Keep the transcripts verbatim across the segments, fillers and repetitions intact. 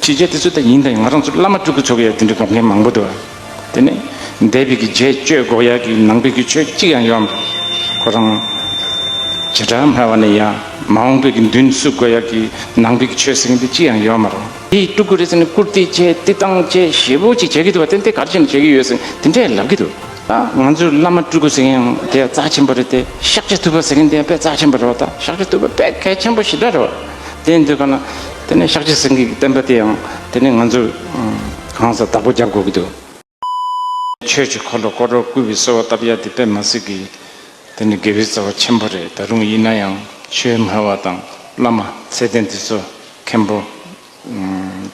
ཅི་བྱས་དེ་ཚོ་ད་ཡིན་ད་ཡིན། ང་རང་ཚོ་བླ་མ་སྤྲུལ་སྐུ་ཚོ་གི་ཡ་དེ་འདྲའི་དགོངས་མཁན་མང་པོ་འདུག་དེ་ནས་འདས་པའི་གི་རྗེས་གཅོད་དགོས་ཡ་གི་ནང་པའི་གི་ཆོས་གཅིག་ཡང་ཡོད་མ་རེད། ཁོ་རང་བྱེ་བྲག་སྨྲ་བ་ནས་ཡ་མ་འོངས་པའི་གི་མདུན་བསུ་དགོས་ཡ་གི་ནང་པའི་གི་ཆོས་ཟེར་མཁན་དེ་གཅིག་ཡང་ཡོད་མ་རེད། དེ་སྤྲུལ་སྐུ་རེད་ཟེར་ནས་བཀུར་སྟི་བྱས་བསྟི་སྟངས་བྱས་ཞེ་པོ་ཅིག་བྱེད་ཀྱི་འདུག་བ། དེ་འདྲའི་ག་རེ་བྱས་ནས་བྱེད་ཀྱི་ཡོད་ཟེར་དེ་འདྲས་ལབ་ཀྱི་འདུག་ད་ང་ཚོའི་བླ་མ་སྤྲུལ་སྐུ་ཟེར་མཁན་ཡང་དེ་རྩ་ཆེན་པོ་རེད་དེ། ཤཱཀྱ་ཐུབ་པ་ཟེར་མཁན་དེ་ཡང་དཔེ་རྩ་ཆེན་པོ་རེད་བ། ད་ཤཱཀྱ་ཐུབ་པ་དཔེ་གལ་ཆེན་པོ་ཞེ་དྲག་རེད་བ། དེ་ཡིན་དུས་ག་ན་དེ་ནས་ཤཱཀྱ་སེང་གེའི་བསྟན་པ་དེ་ཡང་དེ་ནས་ང་ཚོས་གང་ཟག་བདག་པོ་རྒྱབ་དགོས་ཀྱི་འདུག་ཆོས་ཀྱི་འཁོར་ལོ་བསྐོར་རོགས་བསྐུལ་བའི་གསོལ་བ་བཏབ་ཡ་དེ་དཔེ་མ་སྲིད་ཀྱི་དེ་ནི་དགེ་བའི་རྩ་བ་ཆེན་པོ་རེད། ད་རུང་ཡིན་ན་ཡང་ཆོས་སྨྲ་བ་དང་བླ་མ་ཚད་ལྡན་དེ་ཚོ་མཁན་པོ་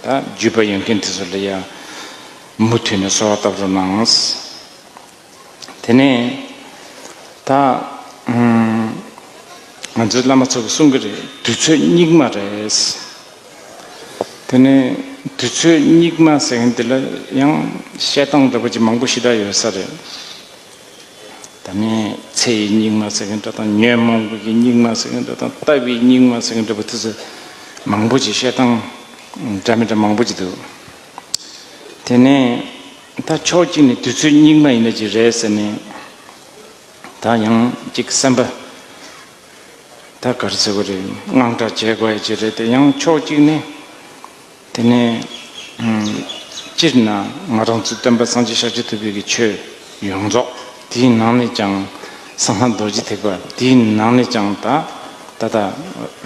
ད་བརྒྱུད་པ་ཡོད་མཁན་དེ་ཚོ་ལ་ཡ་མུ་མཐུད་ནས་གསོལ་བ་བཏབ་རོགས་གནང་། དེ་ནས་ད་ང་ཚོའི་བླ་མ་ཚོ་གིས་གསུང་གི་རེད། དུས་ཚོད་སྙིགས་མ་རེད། དེ་ནས་དུས་ཚོད་སྙིགས་མ་ཟེར་མཁན་དེ་ལ་ཡང་བཤད་སྟངས་འདྲ་པོ་ཅིག་མང་པོ་ཞེ་དྲག་ཡོད་ས་རེད། ད་ནི་ཚེ་ཡི་སྙིགས་མ་ཟེར་མཁན་འདྲ་དང་ཉོན་མོངས་པའི་སྙིགས་མ་ཟེར་མཁན་འདྲ་དང་ལྟ་བའི་སྙིགས་མ་ཟེར་མཁན་འདྲ་པོ་དེ་ཚོ་མང་པོ་ཅིག་བཤད་སྟངས་འདྲ་མི་འདྲ་མང་པོ་ཅིག་འདུག་དེ་ནས་ད་ཕྱོགས་གཅིག་ནས་དུས་ཚོད་སྙིགས་མ་ཡིན་ན་ཅིག་རེད་ཟེར་ནས་ད་ཡང་ཅིག་སེམས་པ་ད་ག་རེ་ཟེར་དགོས་རེད། དངངས་སྐྲག་བྱེད་དགོས་ཡ་ཅིག་རེད་དེ། ཡང་ཕྱོགས་གཅིག་ནས་དེ་ནས་སྤྱིར་ན་ང་རང་ཚོའི་སྟོན་པ་སངས་རྒྱས་ཤཱཀྱ་ཐུབ་པའི་གི་ཆོས་ཡོངས་རྫོགས། དེའི་ནང་ནས་ཀྱང་གསང་སྔགས་རྡོ་རྗེ་ཐེག་པ། དེའི་ནང་ནས་ཀྱང་ད་ད་ལྟ་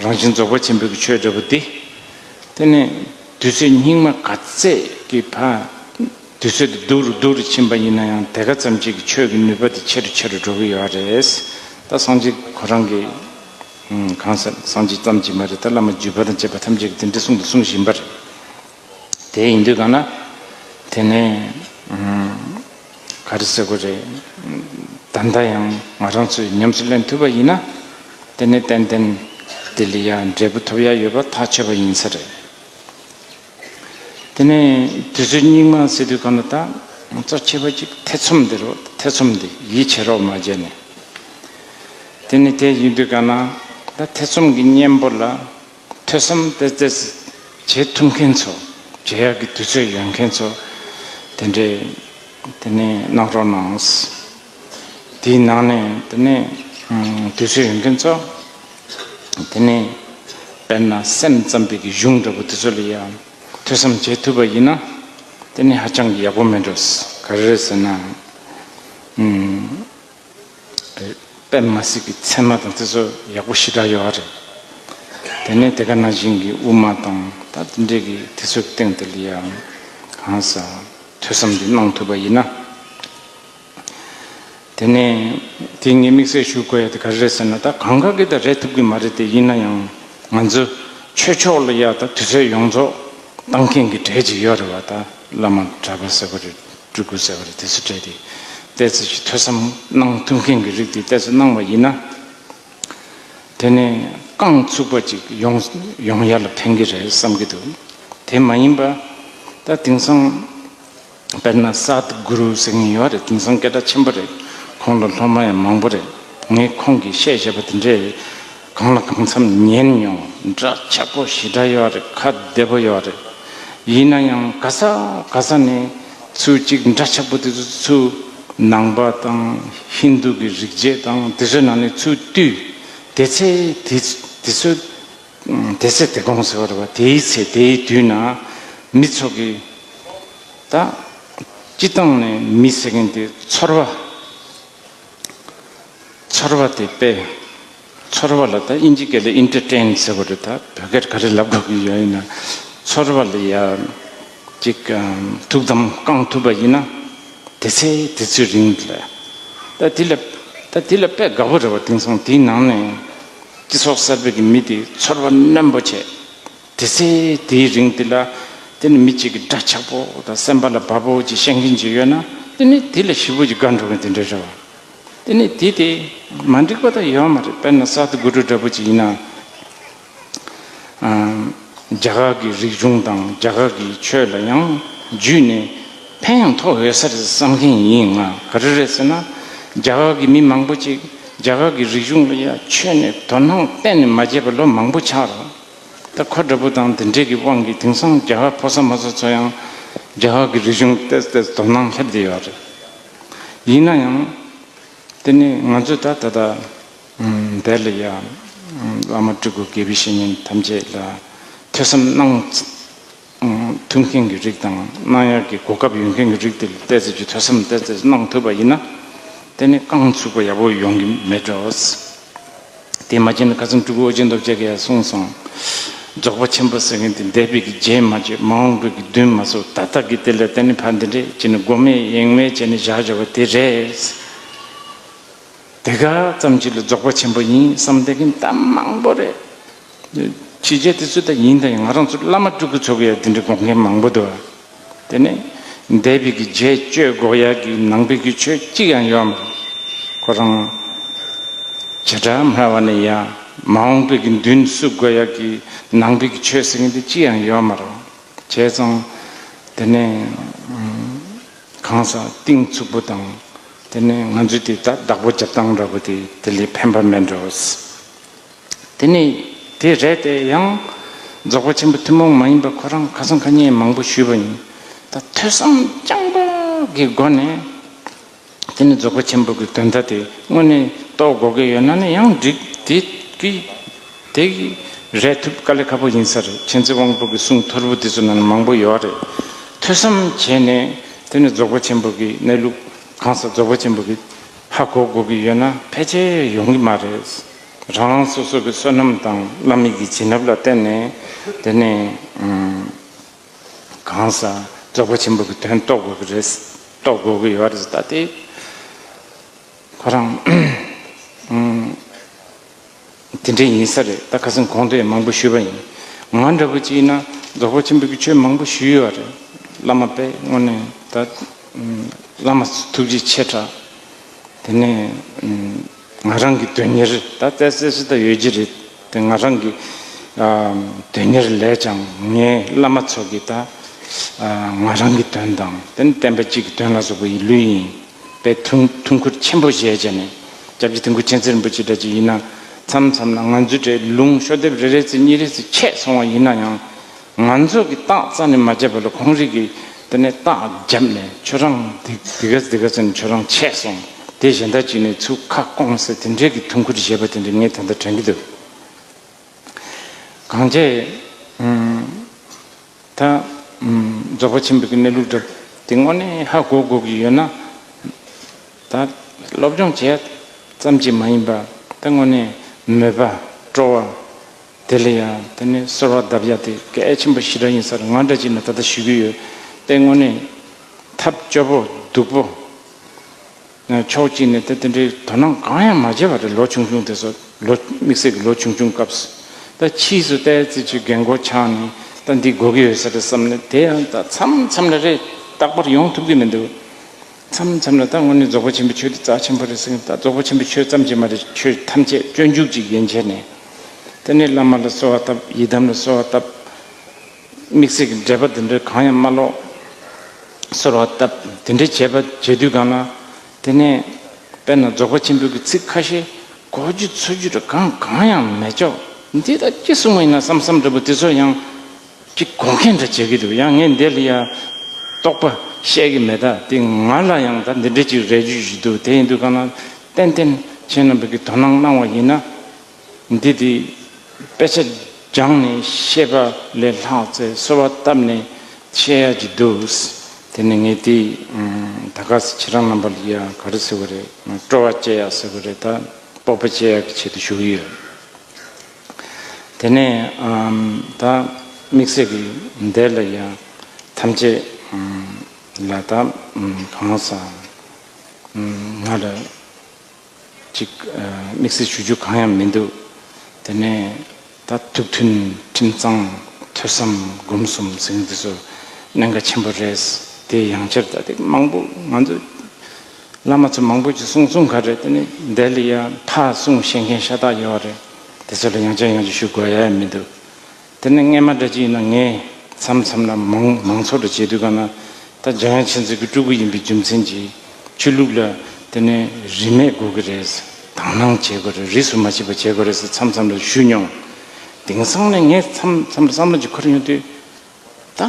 རང་བཞིན་རྫོགས་པ་ཆེན་པོའི་གི་ཆོས་འདྲ་པོ་དེ། དེ་ནས་དུས་ཚོད་སྙིགས་མ་ག་ཚད་ཀྱི་བར་དུས་ཚོད་དེ་སྡུག་རུ་སྡུག་རུ་ཕྱིན་པ་ཡིན་ན་ཡང་དེ་ག་ཙམ་ཅིག་གི་ཆོས་ཀྱི་ནུས་པ་དེ་ཆེ་རུ་ཆེ་རུ་འགྲོ་གི་ཡོད་རེད། ད་སངས་རྒྱས་ཁོ་རང་གིས་གང་ཟེར། སངས་རྒྱས་ཙམ་གྱིས་མ་རེད། ད་བླ་མ་བརྒྱུད་པ་དང་བཅས་པ་ཐམས་ཅད་ཀྱིས་དེ་འདྲ་གསུང་དང་གསུང་བཞིན་པ་རེད། དེ་ཡིན་དུས་ག་ན་དེ་ནས་ག་རེ་ཟེར་དགོས་རེད། ད་ལྟ་ཡང་ང་རང་ཚོས་ཉམས་སུ་ལེན་ཐུབ་པ་ཡིན་ན་དེ་ནས་ཏན་ཏན་དེ་ལ་ཡང་འབྲས་བུ་ཐོབ་ཡ་ཡོད་པ་ཐག་ཆོད་པ་ཡིན་ས་རེད། དེ་ནས་དུས་ཚོད་སྙིགས་མ་ཟེར་དུས་གང་ལ་ད་གཙོ་ཆེ་བ་ཅིག་ཐེ་ཚོམ་འདི་རེད། ཐེ་ཚོམ་འདི་ཡིད་ཆེས་རོགས་མ་བྱས་ནས། དེ་ནི་དེ་ཡིན་དུས་གང་ན་ད་ཐེ་ཚོམ་གྱི་གཉེན་པོ་ལ་ཐོས་བསམ་ཏོག་ཙམ་བྱེད་ཐུབ་མཁན་ཚོ། བྱེད་ཡག་གི་དུས་ཚོད་ཡོད་མཁན་ཚོ་དེ་འདྲས་དེ་ནས་གནང་རོགས་གནང་། དེའི་ནང་ནས་དེ་ནས་དུས་ཚོད་ཡོད་མཁན་ཚོ་དེ་ནས་དཔེར་ན་སེམས་ཙམ་པའི་གི་གཞུང་འདྲ་པོ་དེ་ཚོ་ལ་ཡང་ཐོས་བསམ་བྱེད་ཐུབ་པ་ཡིན་ན་དེ་ནི་ཧ་ཅང་གི་ཡག་པོ་མེད་འགྲོ། ག་རེ་རེད་ཟེར་ན། དཔེ་མ་སྲིད་ཀྱི་ཚད་མ་དང་དེ་ཚོ་ཡག་པོ་ཞེ་དྲག་ཡོད་རེད། དེ་ནས་དེ་ག་ནང་བཞིན་གྱི་དབུ་མ་དང་ད་དེ་འདྲས་ཀྱི་དེ་ཚོའི་སྟེང་དེ་ལ་ཡང་གང་ཟག་ཐོས་བསམ་འདི་གནང་ཐུབ་པ་ཡིན་ན། དེ་ནས་དེ་ངས་དམིགས་བསལ་ཞུ་དགོས་ཡ་དེ་ག་རེ་རེད་ཟེར་ན། ད་གང་ག་གིས་ད་རེད་ཐུབ་ཀྱི་མ་རེད་དེ། ཡིན་ན་ཡང་ང་ཚོ་ཆོས་ཕྱོགས་ལ་ཡ་ད་དུས་ཚོད་ཡོངས་རྫོགས་བཏང་མཁན་གྱི་གྲས་ཅིག་ཡོད་རེད་བ། ད་བླ་མ་གྲྭ་པ་ཟེར་བ་རེད། སྤྲུལ་སྐུ་ཟེར་བ་རེད། དེ་ཚོ་གྲས་དེ་ཏོག་ཙམ་ཞིག་ཐོས་བསམ་གནང་ཐུབ་མཁན་གྱི་རིགས་དེ་ཏོག་ཙམ་གནང་བ་ཡིན་ན། དེ་ནས་རྐང་ཚུགས་པ་ཅིག་ཡོང་ཡོང་ཡ་ལ་ཕན་གྱི་རེད་བསམ་གྱི་འདུག་དེ་མ་ཡིན་པ་ད་དེང་སང་དཔེར་ན་སཱད་གུ་རུ་ཟེར་མཁན་ཡོད་རེད། དེང་སང་སྐད་གྲགས་ཆེན་པོ་རེད། ཁོང་ལ་སློབ་མ་ཡང་མང་པོ་རེད། ངས་ཁོང་གིས་བཤད་བཞག་པ་དེ་འདྲས་གང་ལ་གང་འཚམ་ཉན་མྱོང་། འདྲ་ཆགས་པོ་ཞེ་དྲག་ཡོད་རེད། ཁ་བདེ་པོ་ཡོད་རེད། ཡིན་ན་ཡང་ག་ས་ག་ས་ནས་ཚུར་གཅིག་འདྲ་ཆགས་པོ་དེ་ཚོ་ཚུར་ནང་པ་དང་ཧིན་དུ་གི་རིག་བྱེད་དང་དེ་ཚོའི་ནང་ནས་ཚུར་བཏུས། དེ་ཚེ་དེ་དེ་ཚོ་དེ་ཚེ་དེ་དགོངས་ཟེར་བ་རེད་བ། དེའི་ཚེ་དེའི་དུས་ན་མི་ཚོ་གི་ད་སྤྱི་བཏང་ནས་མི་ཟེར་མཁན་དེ་ཚོར་བ། ཚོར་བ་དེ་དཔེ། ཚོར་བ་ལ་ད་ཨིན་ཇི་སྐད་ལ་ཨིན་ཊར་ཊེན་ཟེར་བ་རེད། ད་བོད་སྐད་ག་རེ་ལབ་དགོས་ཀྱི་ཡོད་ཡིན་ན། ཚོར་བ་ལ་ཡ་ཅིག་ཐུགས་དམ་བསྐང་ཐུབ་པ་ཡིན་ན་དེ་ཚེ་དེ་ཚོའི་རིང་ལ་ད་དེ་ལ་ད་དེ་ལ་དཔེ་དགའ་པོ་རེད་བ། དེང་སང་དེའི་ནང་ནས་སྤྱི་ཚོགས་གསར་པའི་གི་མི་དེ་ཚོར་བ་རྣོན་པོ་བྱས། དེ་ཚེ་དེའི་རིང་དེ་ལ་དེ་ནི་མི་གཅིག་གི་འདྲ་ཆགས་པོ་དང་སེམས་པ་ལ་བབ་པོ་ཅིག་བཤད་མཁན་ཅིག་ཡོད་ན་དེ་ནི་དེ་ལ་ཞེ་པོ་ཅིག་དགའ་འགྲོ་མཁན་དེ་འདྲ་རེད་བ། དེ་ནི་དེ་དེ་མ་འགྲིག་པ་ད་ཡོད་མ་རེད། དཔེར་ན་སཱད་གུ་རུ་འདྲ་པོ་ཅིག་ཡིན་ན། ཨ། རྒྱ་གར་གྱི་རིག་གཞུང་དང་རྒྱ་གར་གྱི་ཆོས་ལ་ཡང་བརྒྱུད་ནས་ཕན་ཡང་ཐོགས་ཡོད་ས་རེད་བསམ་མཁན་ཡིན་ང་། ག་རེ་རེད་ཟེར་ན། རྒྱ་གར་གྱི་མི་མང་པོ་ཅིག་རྒྱ་གར་གྱི་རིག་གཞུང་ལ་ཡ་ཆོས་ནས་དོ་སྣང་གཏན་ནས་མ་བྱས་པ་ལོ་མང་པོ་ཆགས་རེད། ད་ཁོ་འདྲ་པོ་དང་དེ་འདྲས་ཀྱི་དབང་གིས་དེང་སང་རྒྱ་གར་ཕོ་གསར་མོ་གསར་ཚོ་ཡང་རྒྱ་གར་གྱི་རིག་གཞུང་ཏོག་ཙམ་ཏོག་ཙམ་དོ་སྣང་སླེབས་བསྡད་ཡོད་རེད། ཡིན་ན་ཡང་དེ་ནི་ང་ཚོས་ད་ད་ལྟ་འདས་ལ་ཡ་བླ་མ་སྤྲུལ་སྐུ་དགེ་བའི་བཤེས་གཉེན་ཐམས་ཅད་ལ་ཐོས་བསམ་གནང་ཐུབ་མཁན་གྱི་རིགས་དང་གནང་ཡག་གི་གོ་སྐབས་ཡོད་མཁན་གྱི་རིགས་དེ་ལ་ཏོག་ཙམ་གྱི་ཐོས་བསམ་ཏོག་ཙམ་གནང་ཐུབ་པ་ཡིན་ན་དེ་ནི་རྐང་ཚུགས་པ་ཡག་པོ་ཡོང་གི་མེད་འགྲོ། དེ་མ་བྱས་ན་ཁ་སང་སྤྲུལ་སྐུ་ཨོ་རྒྱན་རྡོ་རྗེ་གིས་ཡང་གསུངས་སོང་། རྫོགས་པ་ཆེན་པོ་ཟེར་མཁན་དེ་འདས་པའི་གི་རྗེས་མ་བརྗེད། མ་འོངས་པའི་གི་མདུན་མ་བསུ། ད་ལྟ་གི་དེ་ལ་བརྟེན་ནས་ཕར་འདི་འདྲས་བྱས་ནས་མགོ་མེད་ཡིན་མེད་བྱས་ནས་བཞག་བཞག་པ་དེ་རེད། དེ་ག་ཙམ་ཅིག་ལ་རྫོགས་པ་ཆེན་པོ་ཡིན་བསམ་བསྡད་མཁན་ད་མང་པོ་རེད། ཕྱི་རྒྱལ་དེ་ཚོ་ད་ཡིན་ད་ཡིན། ང་རང་ཚོ་བླ་མ་སྤྲུལ་སྐུ་ཚོ་གི་ཡང་དེ་འདྲའི་དགོངས་མཁན་མང་པོ་འདུག། དེ་ནས་འདས་པའི་གི་རྗེས་གཅོད་དགོས་ཡག་གི་ནང་པའི་གི་ཆོས་གཅིག་ཡང་ཡོད་མ་རེད། ཁོ་རང་བྱེ་བྲག་སྨྲ་བ་ནས་ཡང་མ་འོངས་པའི་གི་མདུན་བསུ་དགོས་ཡག་གི་ནང་པའི་གི་ཆོས་ཟེར་མཁན་དེ་གཅིག་ཡང་ཡོད་མ་རེད། བྱས་ཙང་དེ་ནས་གང་ཟག་གཏིང་ཚུགས་པོ་དང་དེ་ནས་ང་ཚོས་དེ་ད་བདག་པོ་རྒྱབ་སྟངས་འདྲ་པོ་དེ་དེ་ལས་ཕན་པ་མེད་འགྲོ། དེ་ནི་དེ་རེད་དེ། ཡང་རྫོགས་པ་ཆེན་པོ་ཐུན་མོང་མ་ཡིན་པ་ཁོ་རང་ཁ་སང་ཁ་ཉིན་མང་པོ་ཞུས་པ་ཡིན། ད་ཐོས་བསམ་རྐྱང་པ་གི་སྒོ་ནས་དེ་ནི་རྫོགས་པ་ཆེན་པོ་གི་དོན་དག་དེ་དངོས་གནས་རྟོགས་དགོས་ཀྱི་ཡོད་ན་ནི་ཡང་འགྲིག། དེ་གི་དེ་གི་རེད་ཐུབ་དཀའ་ལས་ཁག་པོ་ཡིན་ས་རེད། མཁྱེན་བརྩེ་དབང་པོ་གི་གསུང་ཐོར་བུ་དེ་ཚོ་ནང་མང་པོ་ཡོད་རེད། ཐོས་བསམ་བྱས་ནས་དེ་ནི་རྫོགས་པ་ཆེན་པོ་གི་གནས་ལུགས་གང་ཟག་རྫོགས་པ་ཆེན་པོ་གི་ཧ་གོ་དགོས་ཀྱི་ཡོད་ན་ཕལ་ཆེར་ཡོང་གི་མ་རེད། རང་རང་སོ་སོ་གི་བསོད་ནམས་དང་བླ་མའི་གི་བྱིན་རླབས་ལ་བརྟེན་ནས་དེ་ནས་ཨམ་གང་ཟག་རྫོགས་པ་ཆེན་པོ་གི་དོན་རྟོགས་དགོས་ཀྱི་རེད། རྟོགས་དགོས་ཀྱི་ཡོད་རེད། ད་དེ་ཁོ་རང་ཨམ་དེ་འདྲ་ཡིན་ས་རེད། ད་ཁ་སང་གོང་དུ་ཡང་མང་པོ་ཞུས་པ་ཡིན། ང་འདྲ་པོ་ཅིག་ཡིན་ན་རྫོགས་པ་ཆེན་པོ་གི་ཆོས་མང་པོ་ཞུས་ཡོད་རེད། བླ་མ་དཔེ་དངོས་གནས་ད་ཨམ་བླ་མ་ཐུགས་རྗེ་ཆེ་དྲགས། དེ་ནས་ཨམ་ང་རང་གི་དོན་གཉེར་ད་ཏོག་ཙམ་ཙམ་ད་ཡོད་ཀྱི་རེད། དེ་ང་རང་གི་ཨམ་དོན་གཉེར་ལས་ཀྱང་ངའི་བླ་མ་ཚོ་གི་ད་ཨ་ང་རང་གི་དོན་དང་དེ་ནས་བསྟན་པ་གཅིག་གི་དོན་ལ་སོགས་པ་ཡི་ལུས་ཡིན་པའི་ཐུགས་ཐུགས་ཁུར་ཆེན་པོ་བཞེས་བྱས་ནས། སྐྱབས་རྗེ་དུས་འཁོར་མཁྱེན་བརྩེ་རིན་པོ་ཆེ་འདྲ་ཅིག་ཡིན་ན་མཚམས་མཚམས་ལ་ང་ཚོའི་གྲས་ལུང་ཤོ་ལྡེབ་རེ་རེ་ཙམ་གཉིས་རེ་ཙམ་ཆད་སོང་བ་ཡིན་ན་ཡང་། ང་ཚོ་གི་རྟགས་རྩ་ནས་མ་བརྗེད་པ་ལ་ཁོང་རིགས་ཀྱིས་དེ་ནས་རྟགས་བརྒྱབ་ནས་ཁྱོད་རང་འདི་འདི་ག་འདི་ག་ཟེར་ནས་ཁྱོད་རང་ཆད་སོང་། དེ་གཞན་དག་ཅིག་ནས་ཚུར་ཁ་སྐོང་ཟེར་དེ་འདྲའི་གི་ཐུགས་ཁུར་བཞེས་པ་དེ་འདྲ་ངས་ད་ལྟ་དྲན་གྱི་འདུག། གང་བྱས་ཨུམ་ད་ཨུམ་རྫོགས་པ་ཆེན་པོའི་གི་གནས་ལུགས་འདྲ་དེ་དངོས་གནས་ཧ་གོ་དགོས་ཀྱི་ཡོད་ན། ད་སློབ་སྦྱོང་བྱས་ཙམ་གྱིས་མ་ཡིན་པ་ད་དངོས་གནས་མོས་པ་སྤྲོ་བ། དེ་ལ་ཡང་དེ་ནས་གསོལ་བ་གདབ་ཡ་དེ་གལ་ཆེན་པོ་ཞེ་དྲག་ཡིན་ས་རེད། ང་འདྲ་ཅིག་ནས་ད་ལྟ་ཞུ་གི་ཡོད། དེ་དངོས་གནས་ཐབས་སྐྱོ་པོ་སྡུག་པོ་ཕྱོགས་གཅིག་ནས་དེ་དེ་འདྲའི་དོ་སྣང་གང་ཡང་མ་བྱས་པ་རེད། ལོ་ཆུང་ཆུང་དེ་ཚོ་ལོ་དམིགས་བསལ་གྱི་ལོ་ཆུང་ཆུང་སྐབས་སུ་ད་ཕྱིས་སུ་ལྟའི་ཚེ་ཆུ་རྒན་གོག་ཆགས་ནས་ད་འདི་དགོས་ཀྱི་ཡོད་ས་རེད་བསམ་ནས་དེ་ཡང་ད་མཚམས་མཚམས་ལ་རེད། རྟག་པར་ཡོང་ཐུབ་ཀྱི་མི་འདུག། མཚམས་མཚམས་ལ་ད་དངོས་གནས་རྫོགས་པ་ཆེན་པོའི་ཆོས་དེ་རྩ་ཆེན་པོ་རེད་ཟེར་གྱི། ད་རྫོགས་པ་ཆེན་པོའི་ཆོས་ཙམ་གྱིས་མ་རེད། ཆོས་ཐམས་ཅད་སྤྱོད་འཇུག་ཅིག་ཡན་ཆད་ནས། དེ་ནས་བླ་མ་ལ་གསོལ་བ་བཏབ། ཡི་དམ་ལ་གསོལ་བ་བཏབ། དམིགས་བསལ་གྱི་འགྲེལ་པ་འདི་འདྲ་གང་ཡང་མ་ཀློག། གསོལ་བ་བཏབ། དེ་འདྲ་བྱས་པ་བྱེད་དུས་གང་ལ། དེ་ནས་དཔེར་ན་རྫོགས་པ་ཆེན་པོའི་གི་ཚིག་ཁ་ཤས་གོ་རྒྱུ་ཚོར་རྒྱུ་ར་གང་གང་ཡང་མེད་ཅོག། འདི་ད་ཅི་གསུངས་པ་ཡིན་ན་བསམ་བསམ་འདྲ་པོ་དེ་ཚོ་ཡང་། ཅིག་གོ་མཁན་འདྲ་བྱེད་ཀྱི་འདུག། ཡང་ངས་འདི་ལ་ཡ་རྟོག་པ་བཤད་ཀྱི་མེད། ད་དེ་ང་ལ་ཡང་ད་འདི་འདྲ་ཅིག་རེ་རྒྱུ་ཞིག་འདུག། དེ་ཡིན་དུས་གང་ན་ཏན་ཏན་ཁྱེད་རྣམ་པ་གི་དོ་སྣང་གནང་བ་ཡིན་ན། འདི་དེ་དཔེ་ཆ་སྦྱངས་ནས་བཤད་པ་ལས་ལྷག་ཚེ་གསོལ་བ་བཏབ་ནས་བཤད་ཡ་ཅིག་འདུག། དེ་ནས་ངས་དེ་ད་ག་ས་ཁྱེད་རང་རྣམ་པ་ལ་ཡ་ག་རེ་ཟེར་དགོས་རེད། སྤྲོ་བ་བསྐྱེད་ཡ་ཟེར་དགོས་རེད། ད་སྤོབས་པ་བསྐྱེད་ཡ་གི་ཆེད་དུ་ཞུ་གི་ཡོད། དེ་ནས་ཨམ་ད་དམིགས་བསལ་གྱི་འདས་ལ་ཡང་ཐམས་ཅད་ཨམ་ལ་ད་ཨམ་གང་ཟག་ཨམ་ང་ལ་ཅིག་ཨ་དམིགས་བསལ་ཞུ་རྒྱུ་གང་ཡང་མི་འདུག། དེ་ནས་ད་ཐུགས་མཐུན་ཁྲིམས་གཙང་ཐོས་བསམ་སྒོམ་གསུམ་ཟེར་མཁན་དེ་ཚོ་གནད་འགག་ཆེན་པོ་རེད། དེ་ཡང་བསྐྱར་ད་དེ་མང་པོ་ང་ཚོ་བླ་མ་ཚོ་མང་པོ་ཅིག་གསུང་གསུང་ག་རེད། དེ་ནི་འདི་ལ་ཡང་ཕར་གསུང་ཤེས་མཁན་ཤ་སྟག་ཡོད་རེད། དེ་ཚོ་ལ་ཡང་བསྐྱར་ཡང་བསྐྱར་ཞུ་དགོས་ཡ་མི་འདུག། དེ་ནི་སྔས་མ་འདྲ་ཅིག་ཡིན་ན་ངས་མཚམས་མཚམས་ལ་མང་མང་ཚོགས་ལ་བྱེད་དུས་ག་ན་ད་འཇམ་དབྱངས་མཁྱེན་བརྩེ་གི་སྤྲུལ་སྐུ་ཡིན་པའི་རྒྱུ་མཚན་གྱིས་ཆོས་ལུགས་ལ་དེ་ནི་རིས་མེད་དགོས་ཀྱི་རེད། དག་སྣང་བྱེད་དགོས་རེད། རིས་སུ་མ་ཆད་པ་བྱེད་དགོས་རེད་ཟེར་མཚམས་མཚམས་ལ་ཞུས་མྱོང་། དེང་སང་ནས་ངས་མཚམས་མཚམས་ལ་བསམ་བློ་ཅིག་འཁོར་ཡོང་དུས། ད་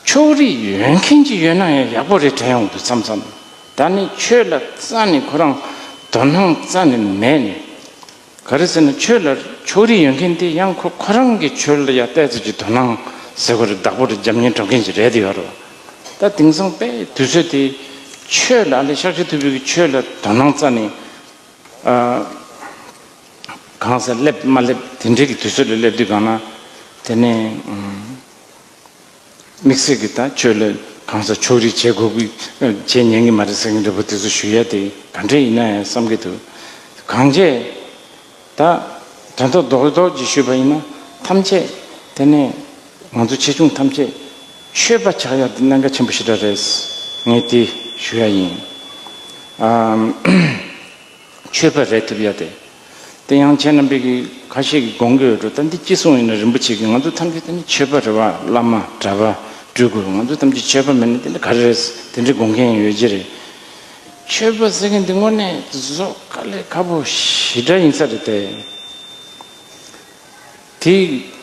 ཕྱོགས་རིས་ཡོད་མཁན་ཅིག་ཡོད་ན་ཡང་ཡག་པོ་རེད་དྲན་ཡོང་འདུག་མཚམས་མཚམས། ད་ནི་ཆོས་ལ་རྩ་ནས་ཁོ་རང་དོ་སྣང་རྩ་ནས་མེད་ནས། ག་རེ་ཟེར་ན་ཆོས་ལ་ཕྱོགས་རིས་ཡོད་མཁན་དེ་ཡང་ཁོ་ཁོ་རང་གི་ཆོས་ལ་ཡང་ཏོག་ཙམ་ཅིག་དོ་སྣང་ཟེར་དགོས་རེད། བདག་པོ་རེད། རྒྱབ་གཉེར་འགྲོ་མཁན་ཅིག་རེད་དེ་ཡོད་རེད་བ། ད་དེང་སང་དཔེ་དུས་ཚོད་དེ་ཆོས་ལ་ཨ་ལས་ཤཱཀྱ་ཐུབ་པའི་གི་ཆོས་ལ་དོ་སྣང་རྩ་ནས་ཨ། གང་ཟག་སླེབས་མ་སླེབས་དེ་འདྲའི་གི་དུས་ཚོད་ལ་སླེབས་དུས་གང་ན། དེ་ནས་ཨུམ། དམིགས་བསལ་གྱི་ད་ཆོས་ལ་གང་ཟག་ཕྱོགས་རིས་བྱེད་དགོས་ཀྱི་བྱེད་ཉན་གྱི་མ་རེད་ཟེར་མཁན་འདྲ་པོ་དེ་ཚོ་ཞུ་ཡ་དེ་ག་འདྲ་ཡིན་ན་ཡང་བསམ་གྱི་འདུག་གང་བྱས་ད་དྲན་ཐོག་རྡོག་རྡོག་ཅིག་ཞུས་པ་ཡིན་ན་ཐམས་ཅད་དེ་ནས་ང་ཚོ་ཆེ་ཆུང་ཐམས་ཅད་ཆོས་པ་ཆགས་ཡ་དེ་གནད་འགག་ཆེན་པོ་ཞེ་དྲག་རེད། ངས་དེ་ཞུ་ཡ་ཡིན། ཨམ། ཆོས་པ་རེད་ཐུབ་ཡ་དེ། དེ་ཡང་ཁྱེད་རྣམ་པས་ཀྱི་ཁ་ཤས་ཀྱིས་དགོངས་ཀྱི་ཡོད་འགྲོ། ད་འདི་ཅི་གསུངས་ཡིན་ན་རིན་པོ་ཆེ་གིས་ང་ཚོ་ཐམས་ཅད་དེ་ནི་ཆོས་པ་རེད་བ། བླ་མ་གྲྭ་པ་སྤྲུལ་སྐུ་ང་ཚོ་ཐམས་ཅད་ཆོས་པ་མིན་ན་དེ་འདྲ་ག་རེ་རེད། དེ་འདྲའི་དགོངས་མཁན་ཡོད་ཀྱི་རེད། ཆོས་པ་ཟེར་མཁན་འདི་དངོས་གནས་བཟོ་དཀའ་ལས་ཁག་པོ་ཞེ་དྲག་ཡིན་ས་རེད་དེ། དེ་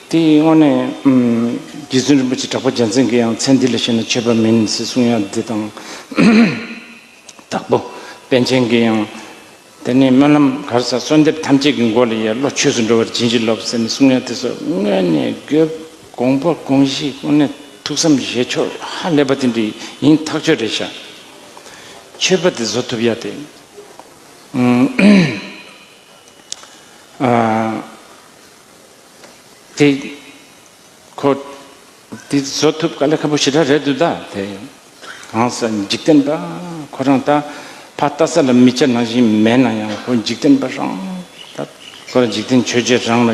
དེ་དངོས་གནས་ཨམ། རྗེ་བཙུན་རིན་པོ་ཆེ་གྲགས་པ་རྒྱལ་མཚན་གྱིས་ཡང་མཚན་འདི་ལ་ཞེན་ན་ཆོས་པ་མིན་ཟེར་གསུང་ཡ་འདི་དང་། དྭགས་པོ་པཎ་ཆེན་གྱིས་ཡང་། དེ་ནས་སྨོན་ལམ་ག་རེ་ཟེར། གསོལ་འདེབས་ཐམས་ཅད་ཀྱི་མགོ་ལ་ཡ་བློ་ཆོས་སུ་འགྲོ་བར་བྱིན་གྱིས་རློབས་ཟེར་ནས་གསུང་ཡ་དེ་ཚོ་དངོས་གནས་དགོས་དགོངས་པ་དགོངས་གཞི་དངོས་གནས་ཐུགས་བསམ་བཞེས་ཕྱོགས་ཧ་ལས་པ་དེ་འདྲ་ཡིན་ཐག་ཆོད་རེད་ཤག་ཆོས་པ་དེ་བཟོ་ཐུབ་ཡ་དེ། ཨུམ། ཨ། དེ། ཁོ། དེ་བཟོ་ཐུབ་དཀའ་ལས་ཁག་པོ་ཞེ་དྲག་རེད་འདུག་ད་དེ། གང་ཟག་འཇིག་རྟེན་པ་ཁོ་རང་ད་ཕ་ལྟ་ས་ལ་མི་སྐྱ་ནང་བཞིན་མེད་ན་ཡང་ཁོ་འཇིག་རྟེན་པ་རང་ད་ཁོ་རང་འཇིག་རྟེན་ཆོས་བརྒྱད་རང་ལ་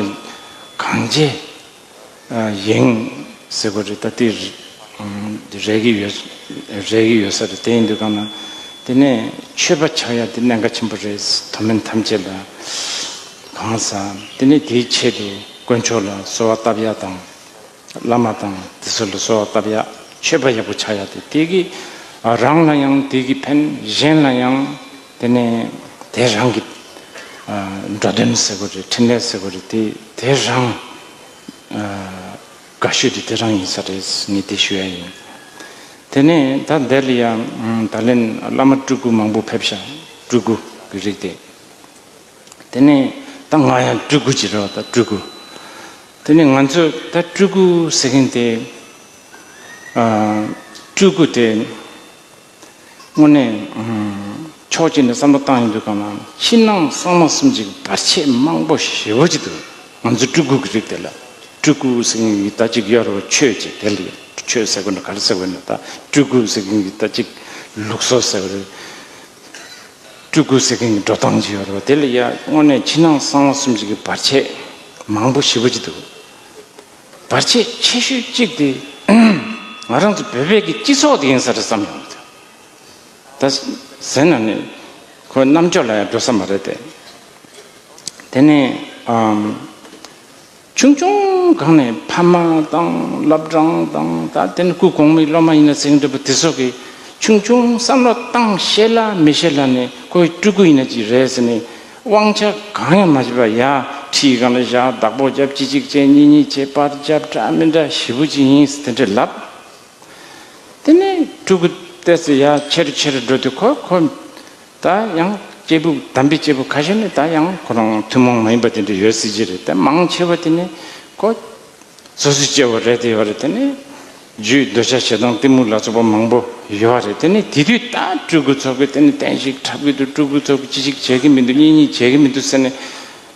གང་བྱེད་ཡེངས་ཟེར་དགོས་རེད། ད་དེ་རེད་ཀྱི་ཡོད་རེད་ཀྱི་ཡོད་ས་རེད། དེ་ཡིན་དུས་གང་ན་དེ་ནས་ཆོས་པ་ཆགས་ཡ་དེ་གནད་འགག་ཆེན་པོ་རེད། མཐོ་དམན་ཐམས་ཅད་ལ། གང་ཟག་དེ་ནས་དེའི་ཆེད་དུ་དཀོན་མཆོག་ལ་གསོལ་བ་བཏབ་ཡ་དང་། བླ་མ་དང་དེ་ཚོ་ལ་གསོལ་བ་བཏབ་ཡ། ཆོས་པ་ཡག་པོ་ཆགས་ཡ་དེ་དེ་གི་རང་ལ་ཡང་དེ་གི་ཕན། གཞན་ལ་ཡང་དེ་ནས་དེ་རང་གི་འགྲོ་དོན་ཟེར་དགོས་རེད། འཕྲིན་ལས་ཟེར་དགོས་རེད། དེ་དེ་རང་དགའ་ཤོས་དེ་དེ་རང་ཡིན་ས་རེད། ངས་དེ་ཞུ་ཡ་ཡིན། དེ་ནས་ད་འདི་ལ་ཡང་ད་ལན་བླ་མ་སྤྲུལ་སྐུ་མང་པོ་ཕེབས་ཤག་སྤྲུལ་སྐུ་གི་རིགས་དེ། དེ་ནས་ད་ང་ཡང་སྤྲུལ་སྐུ་ཅིག་རེད་བ། ད་སྤྲུལ་སྐུ། དེ་ནས་ང་ཚོས་ད་སྤྲུལ་སྐུ་ཟེར་མཁན་དེ། ཨ། སྤྲུལ་སྐུ་དེ་དངོས་གནས་ཕྱོགས་གཅིག་ནས་བསམ་བློ་བཏང་ཡོང་དུས་གང་ལ་ཕྱི་ནང་གསང་བ་གསུམ་གྱི་བར་ཆད་མང་པོ་ཞེ་པོ་ཅིག་འདུག་ང་ཚོ་སྤྲུལ་སྐུ་གི་རིགས་དེ་ལ། སྤྲུལ་སྐུ་ཟེར་མཁན་གྱི་ད་ཅིག་ཡོད་རེད་བ། ཆོས་ཅིག་དེ་ལ་ཆོས་ཟེར་དགོས་ན་ག་རེ་ཟེར་དགོས་ན། ད་སྤྲུལ་སྐུ་ཟེར་མཁན་གྱི་ད་ཅིག་ལུགས་སྲོལ་ཟེར་བ་རེད། སྤྲུལ་སྐུ་ཟེར་མཁན་གྱི་འགྲོ་སྟངས་ཅིག་ཡོད་རེད་བ། དེ་ལ་ཡ་དངོས་གནས་ཕྱི་ནང་གསང་བ་གསུམ་གྱི་བར་ཆད་མང་པོ་ཞེ་པོ་ཅིག་འདུག་བར་ཆད་ཆེ་ཤོས་གཅིག་དེ་ང་རང་ཚོ་བོད་པའི་གི་སྤྱི་ཚོགས་དེ་ཡིན་ས་རེད་བསམ་ཡོང་གི་འདུག་ད་ཟེར་ན་ནི་ཁོ་རྣམ་དཔྱོད་ལ་ཡང་འགྲོ་ས་མ་རེད་དེ། དེ་ནས་ཨམ། ཆུང་ཆུང་སྒང་ནས་ཕ་མ་དང་སློབ་གྲྭ་དང་ད་དེ་ནས་སྐུ་གོང་མའི་སློབ་མ་ཡིན་ན་ཟེར་གྱི་འདུག་པ། དེ་ཚོ་གིས་ཆུང་ཆུང་བསམ་བློ་བཏང་ཤེས་ལ་མི་ཤེས་ལ་ནས་ཁོ་སྤྲུལ་སྐུ་ཡིན་ན་ཅིག་རེད་ཟེར་ནས་དབང་ཆ་གང་ཡང་མ་བྱེད་པ་ཡ་ཁྲིའི་སྒང་ལ་བཞག་བདག་པོ་རྒྱབ། གཅིག་གཅིག་བྱས། གཉིས་གཉིས་བྱས། པར་རྒྱབ། འདྲ་མི་འདྲ་ཞེ་པོ་ཅིག་ཡིན་ཟེར་དེ་འདྲ་ལབ། དེ་ནས་སྤྲུལ་སྐུ་ཏོག་ཙམ་ཡ་ཆེ་རུ་ཆེ་རུ་འགྲོ་དུས་ཁོ་ཁོ། ད་ཡང་སྐྱེས་བུ་དམ་པའི་སྐྱེས་བུ་ཁ་ཤས་ནི་ད་ཡང་ཁོ་རང་ཐུན་མོང་མ་ཡིན་པ་དེ་འདྲ་ཡོད་སྲིད་ཀྱི་རེད། ད་མང་ཆེ་བ་དེ་ནི་ཁོ་སོ་སོའི་སྐྱེ་བོ་རེད་དེ་ཡོད་རེད། དེ་ནི་རྒྱུའི་འདོད་ཆགས་ཞེ་སྡང་གཏི་མུག་ལ་སོགས་པ་མང་པོ་ཡོད་རེད། དེ་ནི་དེ་དུས་ད་སྤྲུལ་སྐུ་ཚོ་གིས་དེ་ནི་བསྟན་བཤིག་འཁྲབ་ཀྱི་འདུག་སྤྲུལ་སྐུ་ཚོ་གིས་ཅི་ཞིག་བྱེད་ཀྱི་མི་འདུག་གཉིས་གཉིས་བྱེད་ཀྱི་མི་འདུག་ཟེར་ནས།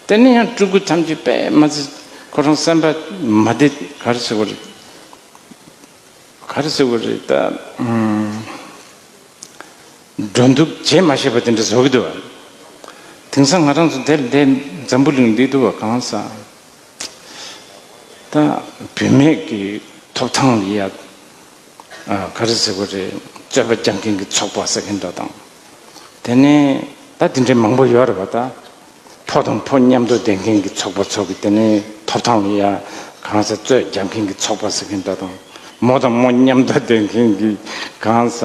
དེ་ནི་ཡང་སྤྲུལ་སྐུ་ཐམས་ཅད་དཔེ་མ་ཚད་ཁོ་རང་སེམས་པ་མ་བདེ་ག་རེ་ཟེར་དགོས་རེད། ག་རེ་ཟེར་དགོས་རེད་ད། ཨུམ། འགྲོ་འདུག་བྱེད་མ་ཤེས་པ་དེ་འདྲ་བཟོ་གི་འདུག་བ། དེང་སང་ང་རང་ཚོ་དེར་འདིར་འཛམ་བུ་གླིང་འདི་འདུག་བ། གང་ཟག་ད་བུད་མེད་ཀྱི་ཐོབ་ཐང་ལ་ཡ། ཨ། ག་རེ་ཟེར་དགོས་རེད། རྩོད་པ་རྒྱག་མཁན་གྱི་ཚོགས་པ་ཟེར་མཁན་འདྲ་དང་། དེ་ནས་ད་དེ་འདྲའི་མང་པོ་ཡོད་རེད་བ་ད། ཕོ་དང་ཕོ་མཉམ་དུ་བསྡད་མཁན་གྱི་ཚོགས་པ་ཚོ་གི་དེ་ནས་ཐོབ་ཐང་ལ་ཡ་གང་ཟག་རྩོད་རྒྱག་མཁན་གྱི་ཚོགས་པ་ཟེར་མཁན་འདྲ་དང་། མོ་དང་མོ་མཉམ་དུ་བསྡད་མཁན་གྱི་གང་ཟག་